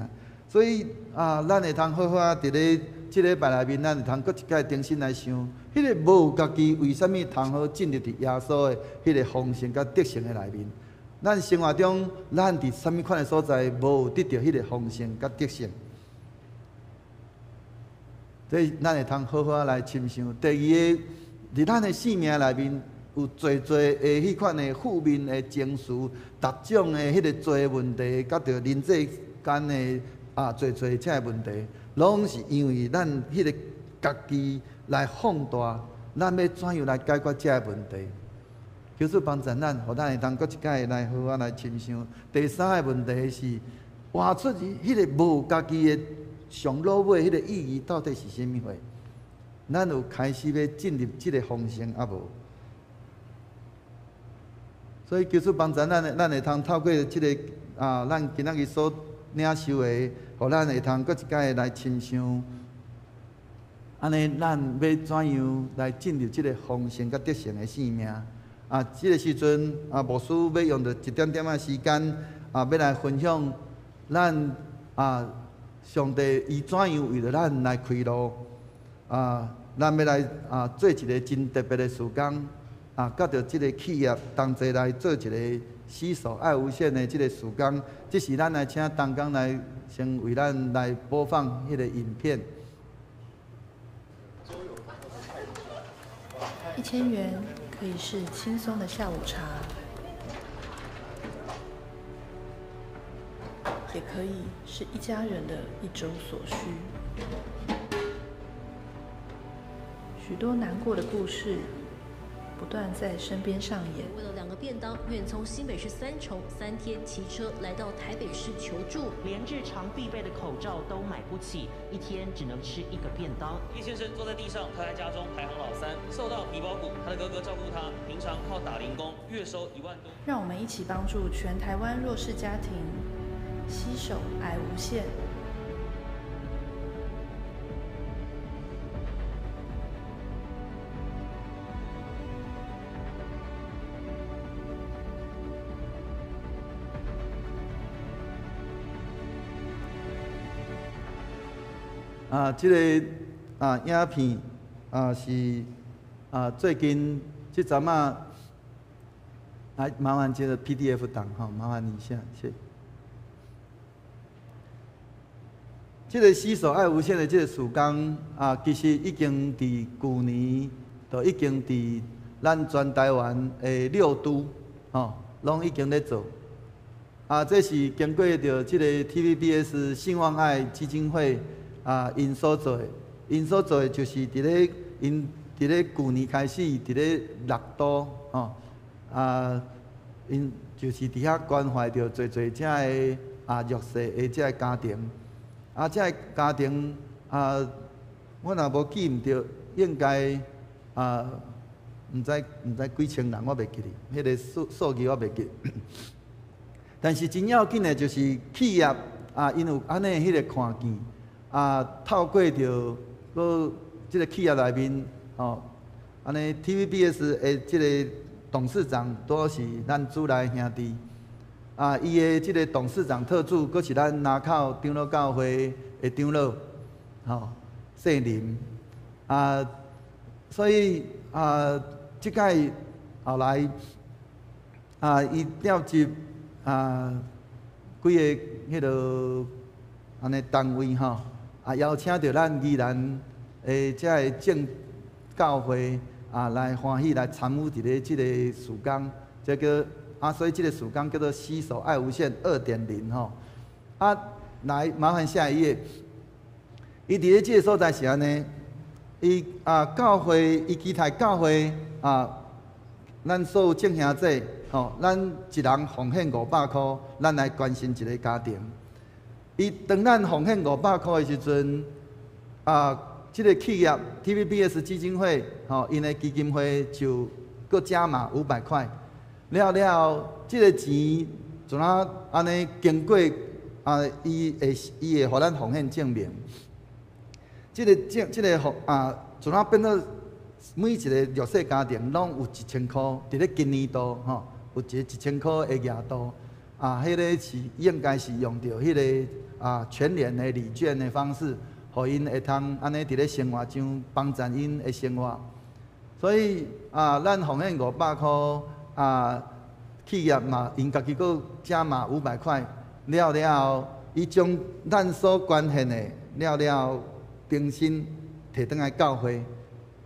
所以啊，咱會通好好仔佇咧這禮拜內面，咱會通閣一擺重新來想，彼个無家己為啥物通好進入佇耶穌的彼个豐盛佮得勝的內面？咱生活中，咱佇啥物款的所在無得著彼个豐盛佮得勝？所以咱會通好好仔來深想。第二个，佇咱的生命內面有濟濟的彼款的負面的情緒，逐種的彼個濟問題，佮著人際間的。啊，濟濟這个問題，攏是因為咱彼个家己來放大，咱欲怎樣來解決這个問題？求主幫助咱，予咱會當閣一擺來好好來深想。第三个問題是，活出彼个無家己的上落尾彼个意義到底是啥物貨？咱有開始欲進入這个豐盛猶無？所以求主幫助咱，咱會通透過這个啊，咱今仔日所領受的，予咱會通閣一擺來深想，按呢，咱欲怎樣來進入這个豐盛佮得勝的生命？啊，這个時陣啊，牧師欲用著一點點仔時間啊，欲來分享咱啊，上帝伊怎樣為著咱來開路啊，咱欲來啊做一个真特別的事工啊，佮著這个企業同齊來做一个攜手愛無限的這个事工，這時咱來請同工來先為咱來播放彼个影片。 1000元可以是輕鬆的下午茶，也可以是一家人的一周所需。許多難過的故事不斷在身邊上演。為了兩個便當，遠從新北市三重3天騎車來到台北市求助，連日常必備的口罩都買不起，一天只能吃一個便當。葉先生坐在地上，他在家中排行老三，瘦到皮包骨，他的哥哥照顧他，平常靠打零工，月收1萬多。讓我們一起幫助全台灣弱勢家庭，攜手愛無限。啊，這个影片是最近這陣仔，來麻煩這個 PDF 檔吼，麻煩你一下，謝謝。這个攜手愛無限的這个事工啊，其實已經佇舊年就已經佇咱全台灣的六都吼，攏已經咧做。啊，這是經過著這個 TVBS 信望愛基金會啊，𪜶所做的，𪜶所做的就是佇咧𪜶佇咧舊年開始佇咧六都吼，啊，𪜶就是佇遐關懷著濟濟遮个弱勢的遮个家庭。啊，這个家庭啊，我若無記毋著，應該啊，毋知毋知幾千人，我袂記得，彼个數數字我袂記。但是真要緊的就是企業啊，𪜶有按呢彼个看見啊，透過著閣這个企業內面吼，按呢 TVBS 的這个董事長拄是咱主內兄弟。啊，伊的這个董事長特助，閣是咱林口長老教會的長老，吼，姓林。啊，所以啊，這擺後來啊，伊調集幾个彼落按呢單位吼，啊，邀請著咱宜蘭的遮个正教會啊，來歡喜來參與佇咧這个事工，這个。啊，所以這个事工叫做“攜手愛無限2.0”吼。啊，來麻煩下一頁。伊佇咧這个所在是按呢，伊教會，伊期待教會啊，咱所有眾兄弟吼，咱一人奉獻500箍，咱來關心一个家庭。伊當咱奉獻五百箍的時陣，啊，這个企業 TVBS 基金會吼，𪜶的基金會就閣加碼500塊。了了後，這个錢怎啊按呢經過啊？伊會予咱奉獻證明。這个證，這个啊，怎啊變做每一个弱勢家庭攏有一千箍，佇咧今年度吼，有一个一千箍的額度啊，彼个是應該是用著彼个全聯的禮券的方式，予𪜶會通按呢佇咧生活上幫助𪜶的生活。所以啊，咱奉獻五百箍。啊，企業嘛，𪜶家己閣加碼五百塊，了了後，伊將咱所捐獻的了了後，重新提轉來教會，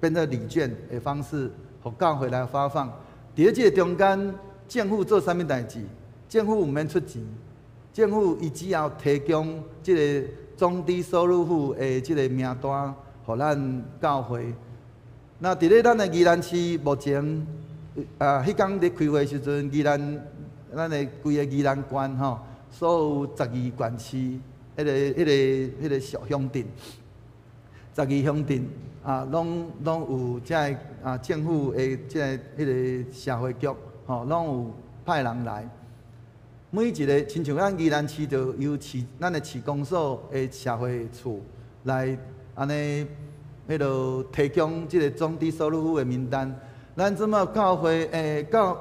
變做禮券的方式，予教會來發放。佇咧這個中間，政府做啥物代誌？政府毋免出錢，政府伊只要提供這个中低收入戶的這个名單，予咱教會。那佇咧咱的宜蘭市目前。啊！彼工佇開會時陣，宜蘭咱的規个宜蘭縣吼，所有12縣市，彼个、彼个、彼个小鄉鎮，十二鄉鎮啊，攏攏有遮个政府的這个彼个社會局吼，攏有派人來。每一个親像咱宜蘭市，就由市咱的市公所的社會處來按呢，彼落提供這个中低收入戶的名單。咱這馬教會欸，到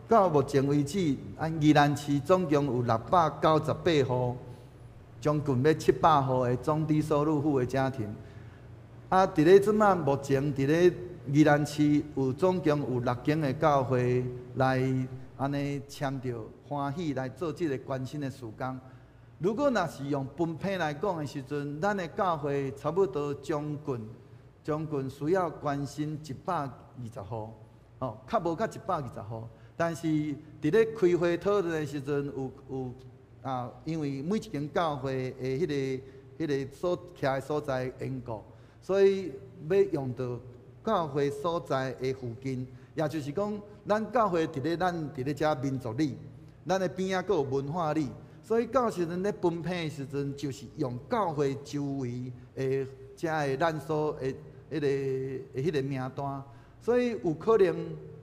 到目前為止，咱宜蘭市總共有698戶，將近欲700戶的中低收入戶的家庭。啊，佇咧這馬目前佇咧宜蘭市有總共有六間的教會來按呢簽著歡喜來做這个關心的事工。如果若是用分配來講的時陣，咱的教會差不多將近將近需要關心120戶。哦，較無較120戶，但是佇咧開會討論的時陣，有有啊，因為每一間教會的彼个彼个所徛的所在緣故，所以欲用著教會所在的附近，也就是講，咱教會佇咧咱佇咧遮民族里，咱的邊仔閣有文化里，所以到時陣咧分配的時陣，就是用教會周圍的遮的咱所的彼个的彼个名單。所以有可能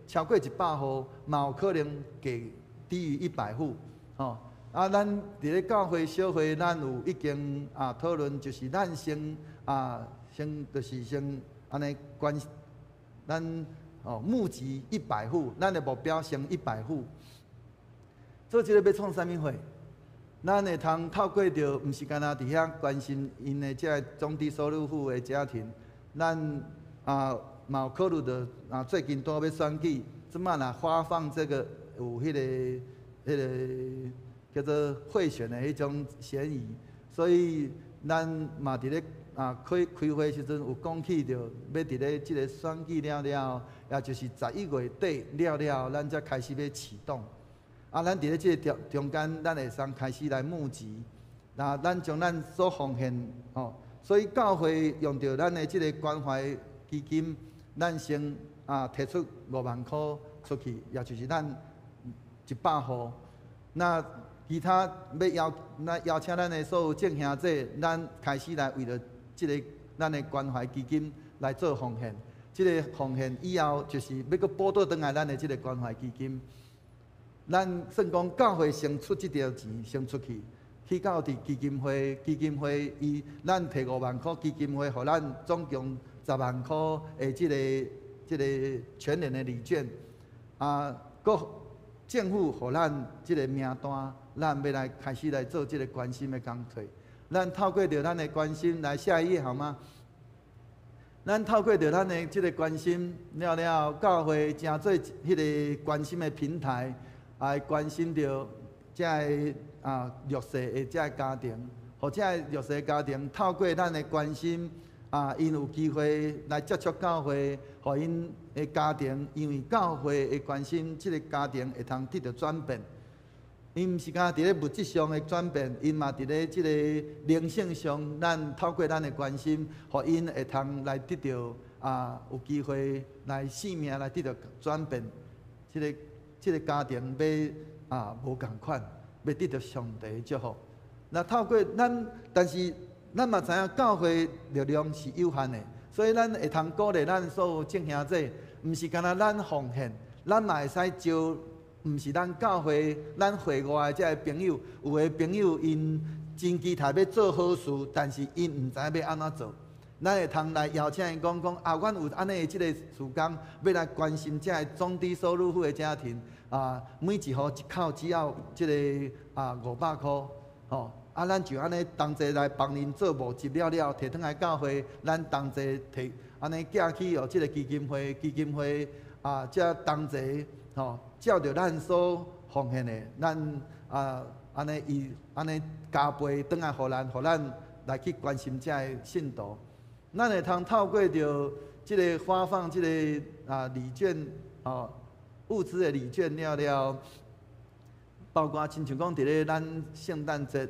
超過100戶，嘛有可能低低於100戶，吼。啊，咱佇咧教會小會，咱有已經討論，就是咱先先就是先按呢關，咱哦募集一百戶，咱的目標先一百戶。做這个欲創啥物貨？咱會通透過著，毋是干焦佇遐關心𪜶的這个中低收入戶的家庭，咱啊嘛有考慮著啊，最近拄欲選舉，這擺若發放這個有彼个叫做賄選的彼種嫌疑，所以咱嘛佇咧啊開開會時陣有講起著，欲佇咧這个選舉了了後，也就是11月底了了後，咱才開始欲啟動。啊，咱佇咧這个中間，咱會使開始來募集，那咱將咱所奉獻吼，所以教會用著咱的這个關懷基金，咱先啊提出5萬箍出去，也就是咱100戶。那其他欲邀，咱邀請咱的所有眾兄弟，咱開始來為著這个咱的關懷基金來做奉獻。這个奉獻以後，就是欲閣補倒轉來咱的這个關懷基金。咱算講教會先出這條錢，先出去，去到佇基金會，基金會伊咱提5萬箍，基金會予咱總共10萬箍的這个全聯的禮券，啊，閣政府予咱這个名單，咱欲來開始來做這个關心的工作。咱透過著咱的關心來下一頁好嗎？咱透過著咱的這个關心了了後，教會成做彼个關心的平台。來關心著這个啊弱勢的這个家庭，予這个弱勢家庭透過咱的關心啊，𪜶有機會來接觸教會，予𪜶的家庭因為教會的關心，這个家庭會通得著轉變。𪜶毋是干焦佇咧物質上的轉變，𪜶嘛佇咧這个靈性上，咱透過咱的關心，予𪜶會通來得著啊，有機會來生命來得著轉變，這个家庭欲啊無仝款，欲得著上帝的祝福。那透過咱，但是咱嘛知影教會力量是有限的，所以咱會通鼓勵咱所有眾兄弟，毋是干焦咱奉獻，咱嘛會使招，毋是咱教會、咱會外的這个朋友，有的朋友𪜶真期待欲做好事，但是𪜶毋知欲按怎做。咱會通來邀請𪜶講講啊，阮有按呢的這个事工，欲來關心這个中低收入戶的家庭啊，每一戶一口只要這个啊500箍，吼，啊，咱就按呢同齊來幫𪜶做募集了了，提轉來教會，咱同齊提按呢寄去予這个基金會，基金會啊，才同齊吼，照著咱所奉獻的，咱啊按呢伊按呢加倍轉來予咱，予咱來去關心這个信徒。咱會通透過著這个發放這个啊禮券，吼物資的禮券了了，包括親像講佇咧咱聖誕節，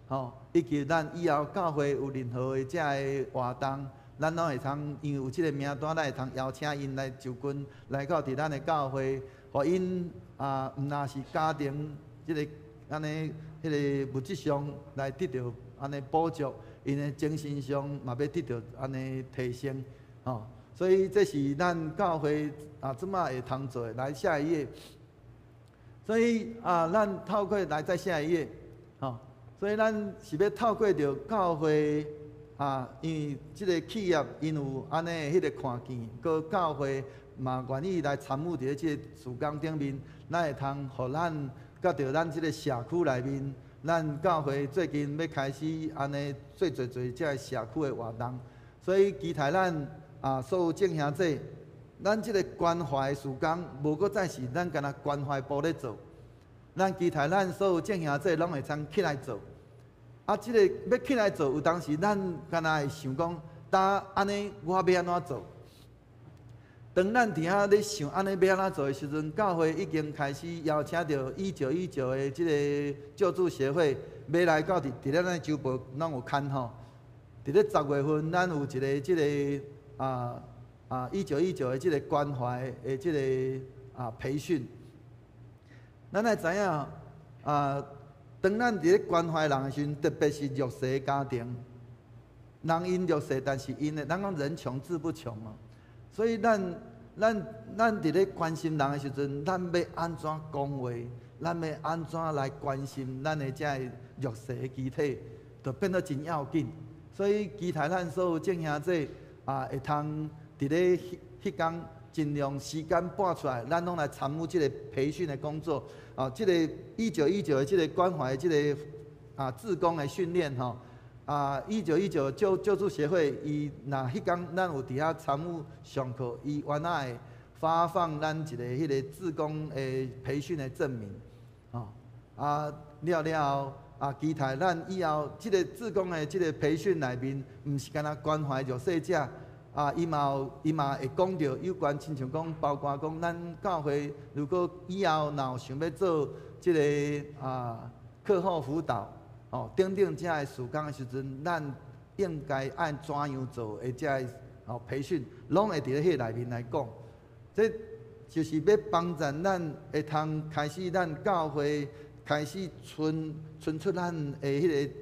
吼，以及咱以後教會有任何的這个活動，咱攏會通因為有這个名單，咱會通邀請𪜶來就近來到佇咱的教會，予𪜶啊，毋但是家庭這个按呢，彼个物質上來得著按呢補足。𪜶的精神上嘛欲得著按呢提升，吼，所以這是咱教會啊，這擺會通做的。來下一頁，所以啊，咱透過來再下一頁，吼，所以咱是欲透過著教會啊，因為這个企業𪜶有按呢彼个看見，閣教會嘛願意來參與佇咧這个事工頂面，咱會通予咱佮著咱這个社區內面。咱教會最近欲開始按呢做濟濟這个社區的活動，所以期待咱啊所有眾兄弟，咱這个關懷的事工，無閣再是咱干焦關懷部咧做，咱期待咱所有眾兄弟攏會通起來做。啊，這个欲起來做，有當時咱干焦會想講，呾按呢我欲按怎做？當咱佇遐咧想按呢欲按怎做的時陣，教會已經開始邀請著1919的這个救助協會，欲來到佇佇咧咱週報攏有刊吼。佇咧10月份，咱有一个這个啊一九一九的這个關懷的這个啊培訓。咱愛知影啊，當咱佇咧關懷人的時陣，特別是弱勢家庭，人𪜶弱勢，但是𪜶的咱講人窮志不窮哦。所以咱咱咱佇咧關心人的時陣，咱欲按怎講話？咱欲按怎來關心咱的這个弱勢的肢體，就變得真要緊。所以期待咱所有眾兄弟啊，會通佇咧彼彼工盡量時間撥出來，咱攏來參與這个培訓的工作。啊，這个1919的這个關懷，這个志工的训练吼。1919救助协会，伊若彼工咱有伫遐参与上课，伊原来会发放咱一个彼个志工的培训的证明，吼。了了后，期待咱以后这个志工的这个培训内面，毋是干焦关怀弱势者，伊嘛会讲著有关，亲像讲，包括讲咱教会如果以后若有想欲做这个课后辅导，哦，等等遮个事工的时阵，咱应该按怎样做的遮个培训，拢会伫咧彼内面来讲。这就是欲帮助咱会通开始咱教会开始伸出咱的彼个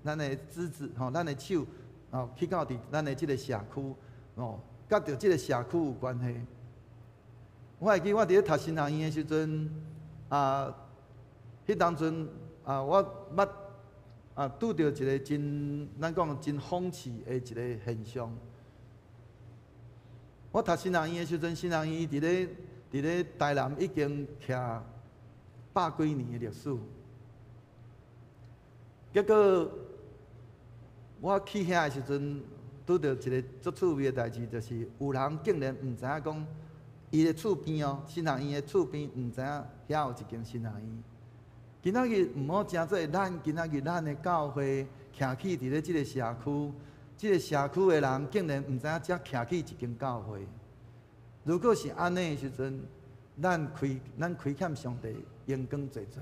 咱的枝子吼，咱的手哦，去到伫咱的这个社区哦，佮著这个社区有关系。我会记我伫咧读神学院的时阵，彼当阵我捌拄著一个真，咱讲真讽刺的一个现象。我读神学院的时阵，神学院伫咧台南已经徛百几年的历史。结果我去遐的时阵，拄著一个足趣味的代志，就是有人竟然毋知影讲，伊的厝边哦，神学院的厝边毋知影遐有一间神学院。今仔日毋好成做咱今仔日咱的教会徛起伫咧这个社区，这个社区的人竟然毋知影遮徛起一间教会。如果是按呢的时阵，咱亏欠上帝荣光济济。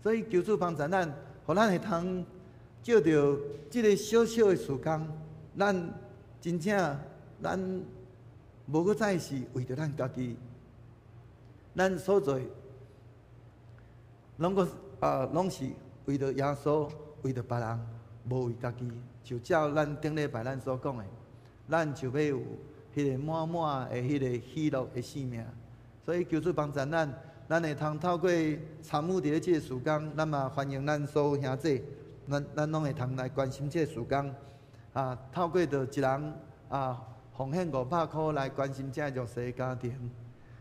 所以求主帮助咱，予咱会通借著这个小小的事工，咱真正咱无阁再是为著咱家己，咱所做拢阁拢是为著耶稣，为著别人，无为家己。就照咱顶礼拜咱所讲的，咱就欲有彼个满满的彼个喜乐的生命。所以求主帮助咱，咱会通透过参与伫咧这个事工，咱嘛欢迎咱所有兄弟，咱拢会通来关心这个事工。透过著一人奉献500箍来关心这弱势家庭，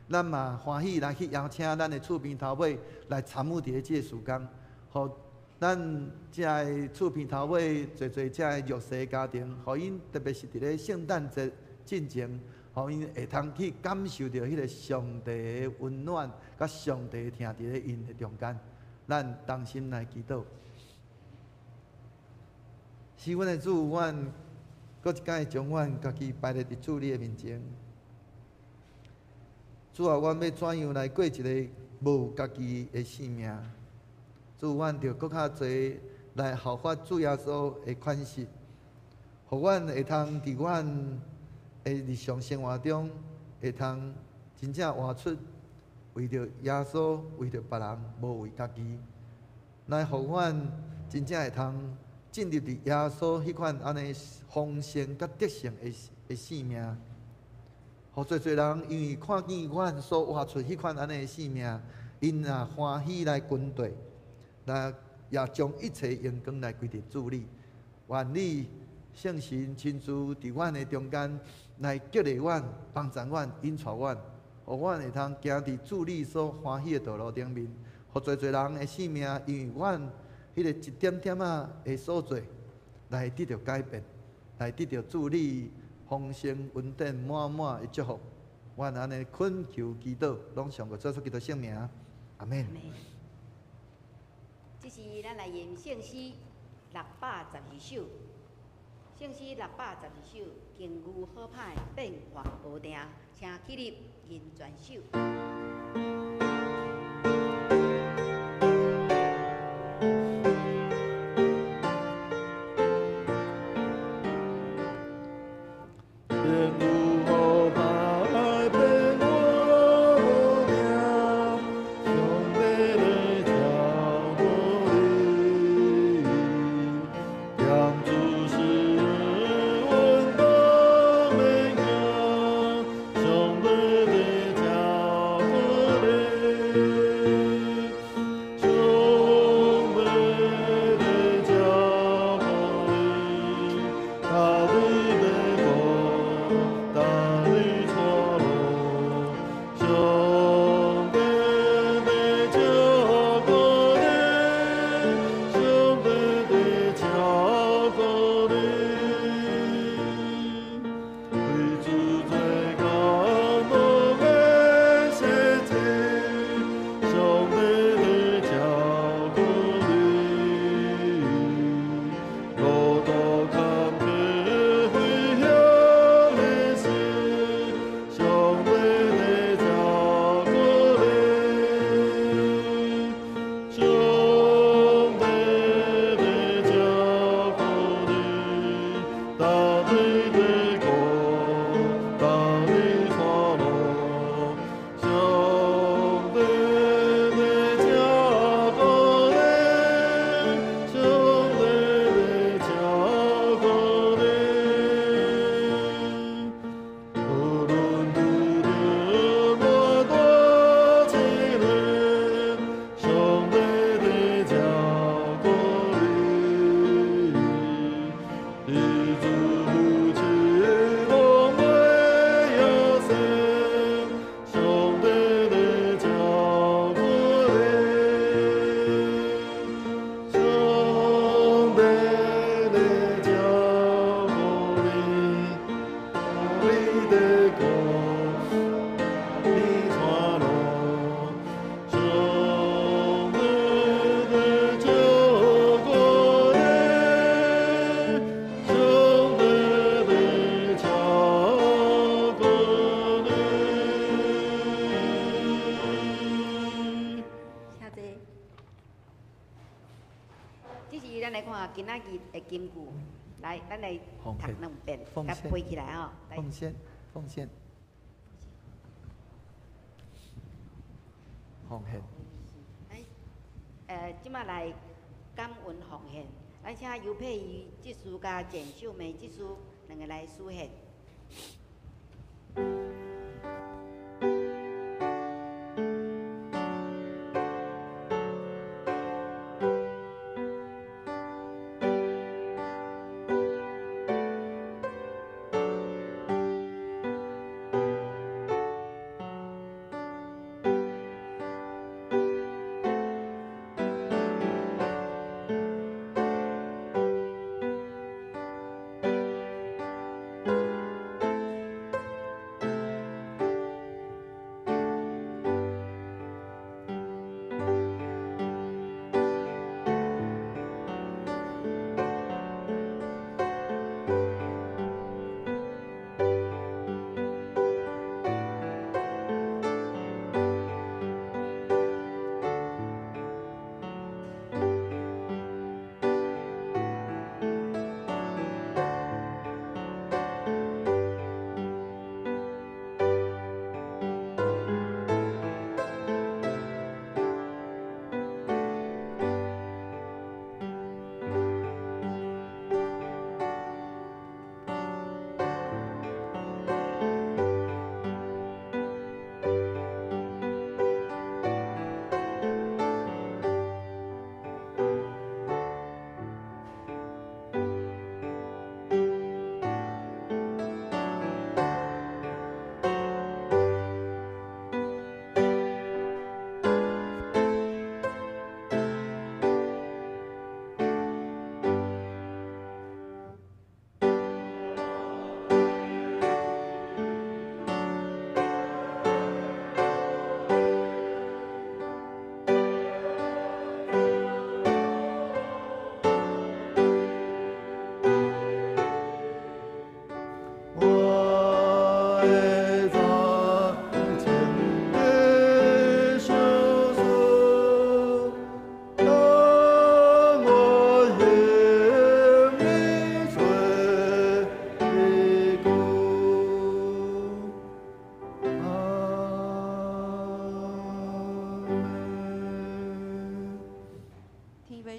咱嘛欢喜来去邀请咱的厝边头尾来参与伫咧这个事工，予咱遮的厝边头尾济济遮的弱势家庭，予𪜶特别是伫咧圣诞节进前，予𪜶会通去感受著彼个上帝的温暖，佮上帝疼伫咧𪜶的中间。咱同心来祈祷。是阮的主，阮阁一摆将阮家己摆佇主你的面前。主啊，阮欲怎样来过一个无家己的生命？主，阮著阁较济来效法主耶稣的款式，予阮会通伫阮的日常生活中，会通真正活出为著耶稣、为著别人，无为家己。来予阮真正会通进入伫耶稣彼款按呢丰盛佮得胜的生命。予济济人因为看见阮所活出彼款按呢的生命，𪜶也欢喜来跟缀，来也将一切荣光来归予主你。愿你圣神亲自伫阮的中间来激励阮、帮助阮、引导阮，予阮会通行伫主你所欢喜的道路顶面，予济济人的生命因为阮彼个一点点仔的所做，来得著改变，来得著主你丰盛恩典满满的祝福。阮按呢恳求祈祷，拢上过主耶稣基督圣名，阿门。这是咱来吟圣诗612首，圣诗612首，经牛好歹变化无定，请起立吟全首。上帝。這是咱來看今仔日的金句，來，咱來讀兩遍，共背起來吼。奉獻，奉獻，奉獻。這馬來感恩奉獻，咱請尤佩瑜執事佮簡秀梅執事兩个來書獻。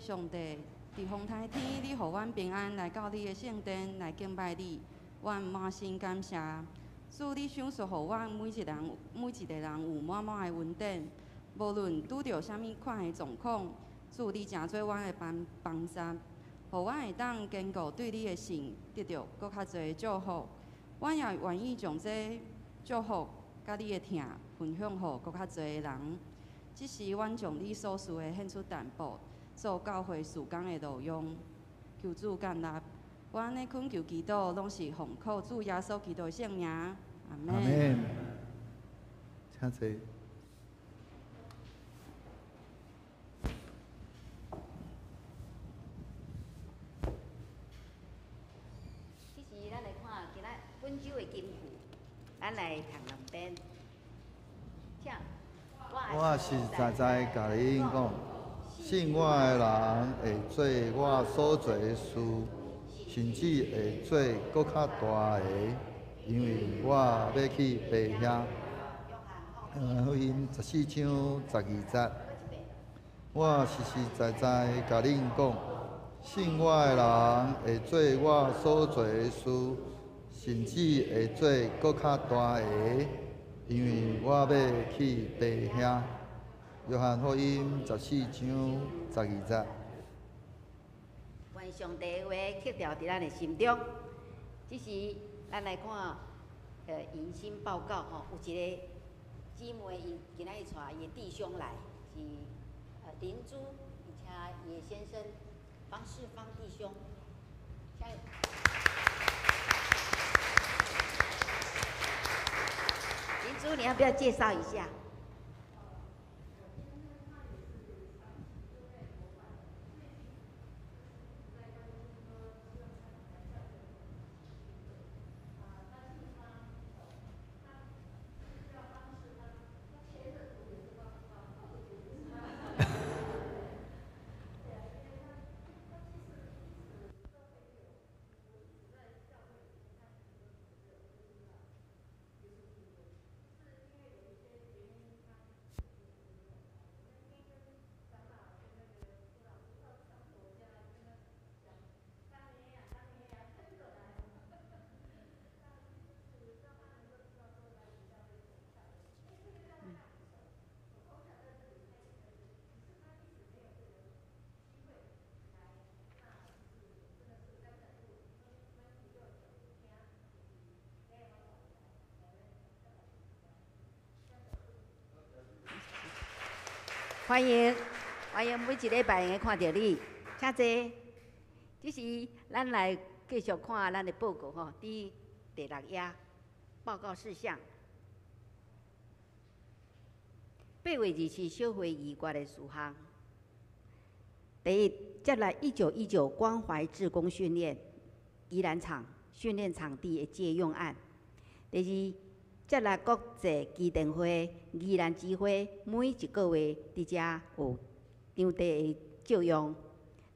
上帝，佇風颱天，你予阮平安來到你的聖殿來敬拜你，阮滿心感謝。主，你賞賜予阮每一人，每一个人有滿滿的恩典。無論拄著啥物款的狀況，主你誠做阮的幫幫助，予阮會當堅固對你的信，得著閣較濟的祝福。阮也願意將這祝福佮你的疼分享予閣較濟的人。這時，阮將你所賜的獻出淡薄，做教會事工的路用，求主感納。阮的懇求祈禱，攏是奉靠主耶穌基督的聖名。阿門。阿門。請坐。這時，咱來看今仔本週的金句，咱來讀兩遍。請。我實實在在共恁講，信我的人會做我所做的事，甚至會做閣較大的，因為我欲去父遐。福音14章12節，我實實在在共恁講，信我的人會做我所做的事，甚至會做閣較大的，因為我欲去父遐。約翰福音14章12節。願上帝的話刻牢佇咱的心中。這時，咱來看，迎新報告吼，有一個姊妹，伊今仔日帶伊的弟兄來，是林珠，而且伊的先生方世芳弟兄。林珠，你要不要介紹一下？歡迎歡迎，每一禮拜會看著你，請坐。這時咱來繼續看咱的報告吼，佇第六頁報告事項。8月27小會議決的事項。第一，接納1919關懷志工訓練宜蘭場訓練場地的借用案。第二，接納國際基電會宜蘭支會每一個月佇遮有場地的借用。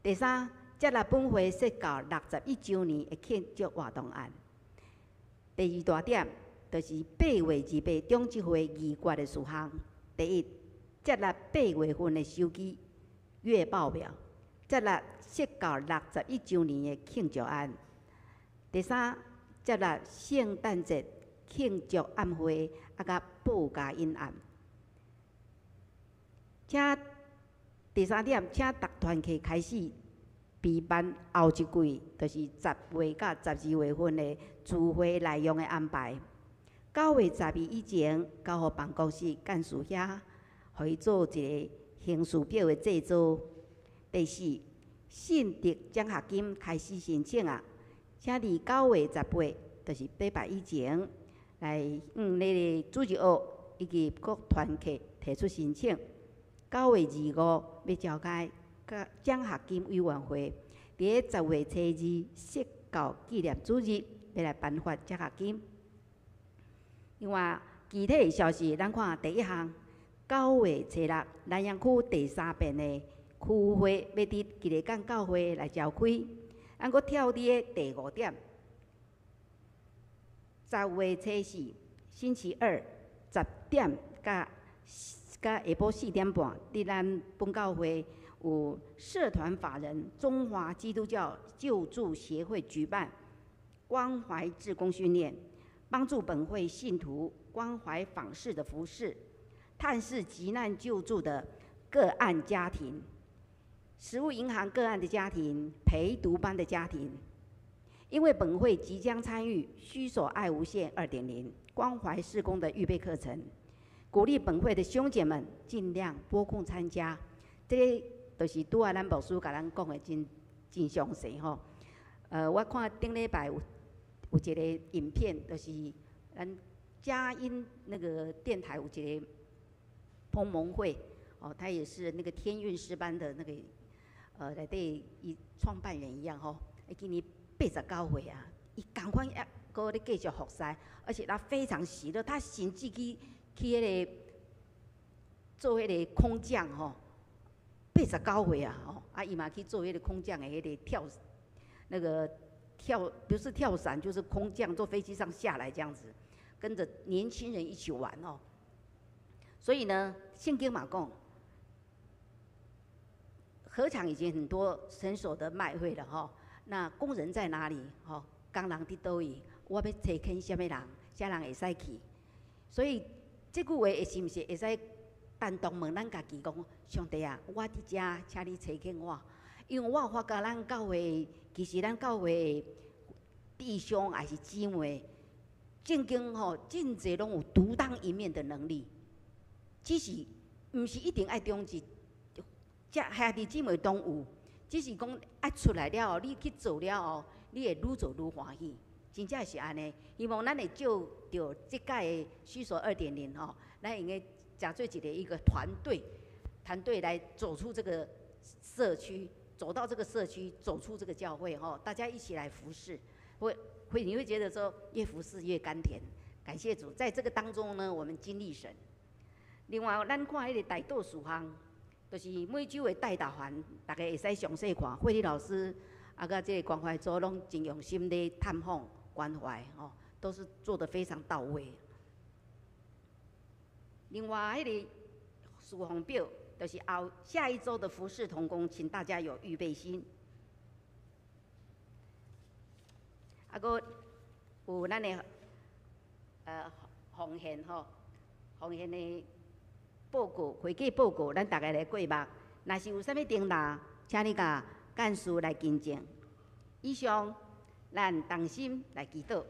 第三，接納本會設教61週年的慶祝活動案。第二大點，就是8月28長執會議決的事項。第一，接納8月份的收支月報表，接納設教61週年的慶祝案。第三，接納聖誕節慶祝晚會啊，佮報價引案。請第三點，請逐團契開始備辦後一季，就是10月到12月份的聚會內容的安排。9月12以前，交予辦公室幹事遐，予伊做一個行事表的製作。第四，信德獎學金開始申請啊，請佇9月18，就是禮拜以前，來向那個主日學以及各團契提出申請。9月25欲召開獎學金委員會，佇咧10月初二釋教紀念主日，欲來頒發獎學金。另外，具體的消息，咱看第一項，9月初6，南陽區第三遍的區會欲佇基利港教會來召開。咱閣跳佇個第五點，10月初4，星期二，10點佮下晡4點半，佇咱本教會有社團法人中華基督教救助協會舉辦關懷志工訓練。幫助本會信徒關懷訪視的服事，探視急難救助的個案家庭，食物銀行個案的家庭，陪讀班的家庭。因為本會即將參與須索愛無限2.0關懷事工的預備課程，鼓勵本會的兄姐們盡量撥空參加。這個就是拄仔咱牧師共咱講的真真詳細吼。我看頂禮拜有一個影片，就是咱佳音那個電台有一個彭蒙惠，哦，他也是那個天韻詩班的那個，內底伊創辦人一樣吼。伊今年89歲啊，伊仝款猶閣咧繼續服侍，而且他非常喜樂，他甚至去彼個做彼個空降吼，89歲啊吼，啊伊嘛去做彼個空降的彼個跳，那個。跳不是跳傘，就是空降，坐飛機上下來這樣子，跟着年輕人一起玩哦。所以呢，聖經嘛講，禾場已經很多成熟的麥穗了哈。那工人在哪裡？吼，工人佇佗位？我欲差遣啥物人？啥人會使去？所以這句話是毋是會使單獨問咱家己講？上帝啊，我佇遮，請你差遣我，因為我有發覺咱教會。其實咱教會弟兄還是姊妹，正經吼，真濟攏有獨當一面的能力，只是毋是一定愛長執，遮兄弟姊妹攏有，只是講愛出來了後，你去做了後，你會愈做愈歡喜，真正是按呢。希望咱會借著這屆的需索2.0吼，咱會用誠做一個團隊，團隊來走出這個社區。走到這個社區，走出這個教會，吼，大家一起來服侍，會你會覺得說越服侍越甘甜。感謝主，在這個當中呢，我們經歷神。另外，咱看彼個代禱事項，就是每週的代禱環，大家會使詳細看。慧麗老師啊，佮這個關懷組攏真用心咧探訪關懷，吼，都是做得非常到位。另外，彼個事奉表。就是後下一週的服事同工，請大家有預備心。啊，閣有咱的奉獻吼，奉獻的報告、會計報告，咱逐家來過目。若是有啥物重大，請你共幹事來更正。以上，咱同心來祈禱。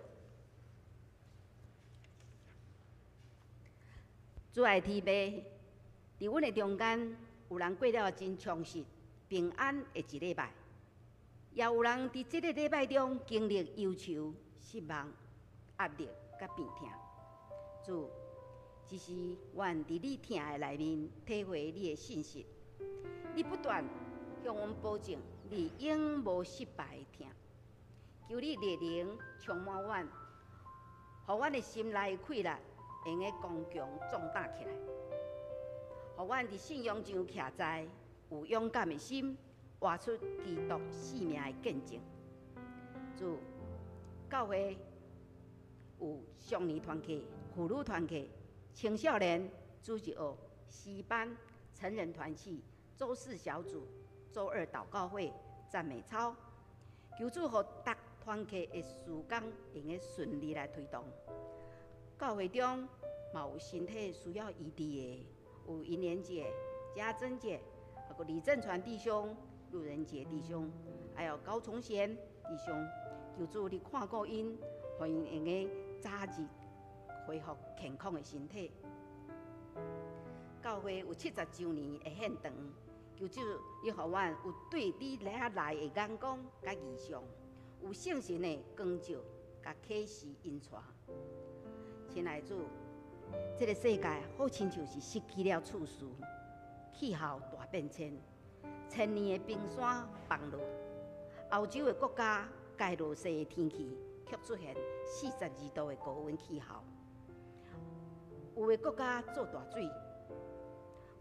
主愛天父，佇阮的中間，有人過了真充實、平安的一禮拜，也有人佇這个禮拜中經歷憂愁、失望、壓力佮病痛。主，只是阮佇你疼的內面體會你的信實，你不斷向阮保證，你永無失敗的疼。求你熱靈充滿阮，予阮的心內氣力會用剛強壯膽起來，予阮佇信仰上徛在有勇敢的心，活出基督生命的見證。主，教會有少年團契、婦女團契、青少年主日學、詩班、成人團契、週四小組、週二禱告會、讚美操，求主予逐團契的事工會用順利來推動。教會中嘛有身體需要醫治的，有銀蓮姐、家珍姐，還有李正傳弟兄、路人杰弟兄，還有高崇賢弟兄，求主你看顧𪜶，予𪜶會用早日恢復健康的身體。教會有70週年的獻堂，求主你予阮有對你遐來的眼光佮異象，有聖神的光照佮啟示引帶。親愛的主，這个世界好親像是失去了秩序，氣候大變遷，千年的冰山崩落，歐洲的國家蓋落雪的天氣，卻出現42度的高溫氣候。有的國家做大水，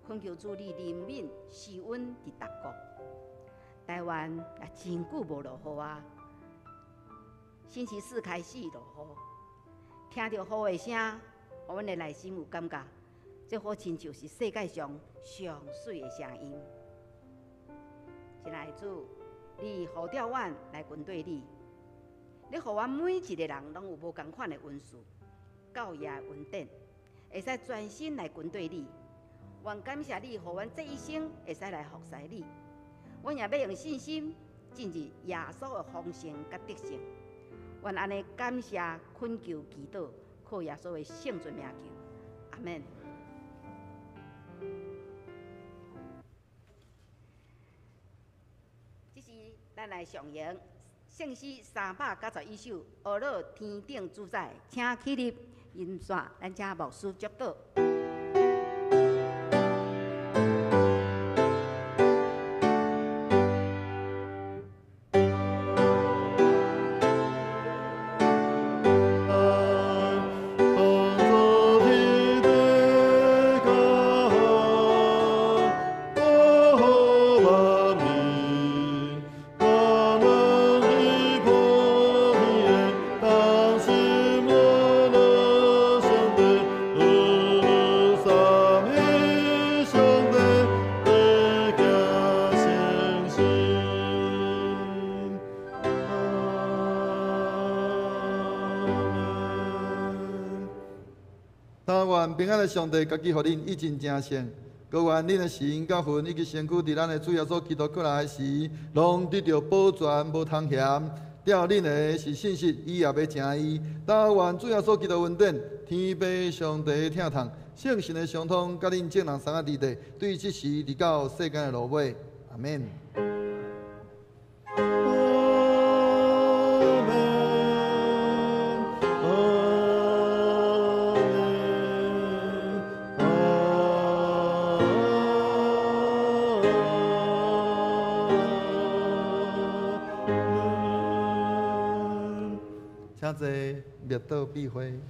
懇求主你憐憫施恩佇逐國。台灣也真久無落雨啊！星期四開始落雨，聽著雨的聲，予阮的內心有感覺，這好親像是世界上上媠的聲音。親愛的主，你呼召阮來跟綴你，你予阮每一個人攏有無仝款的恩賜、教育的恩典，會使專心來跟綴你。願感謝你，予阮這一生會使來服侍你。阮也欲用信心進入耶穌的豐盛佮得勝。願按呢感謝懇求祈禱，靠耶穌的聖尊名求，阿們。這時，咱來上演聖詩391首，呵咾天頂主宰，請起立，音線，咱請牧師祝禱。平安的上帝，家己予恁以真成聖，閣願恁的神佮魂以及身軀，佇咱的主耶穌基督閣來時，攏得著保全，無通嫌。吊恁的是信實，伊也欲成伊。但願主耶穌基督恩典，天父上帝疼痛，聖神的相通，佮恁眾人三個弟弟，對這時直到世間的落尾。阿們。請坐，默禱閉會。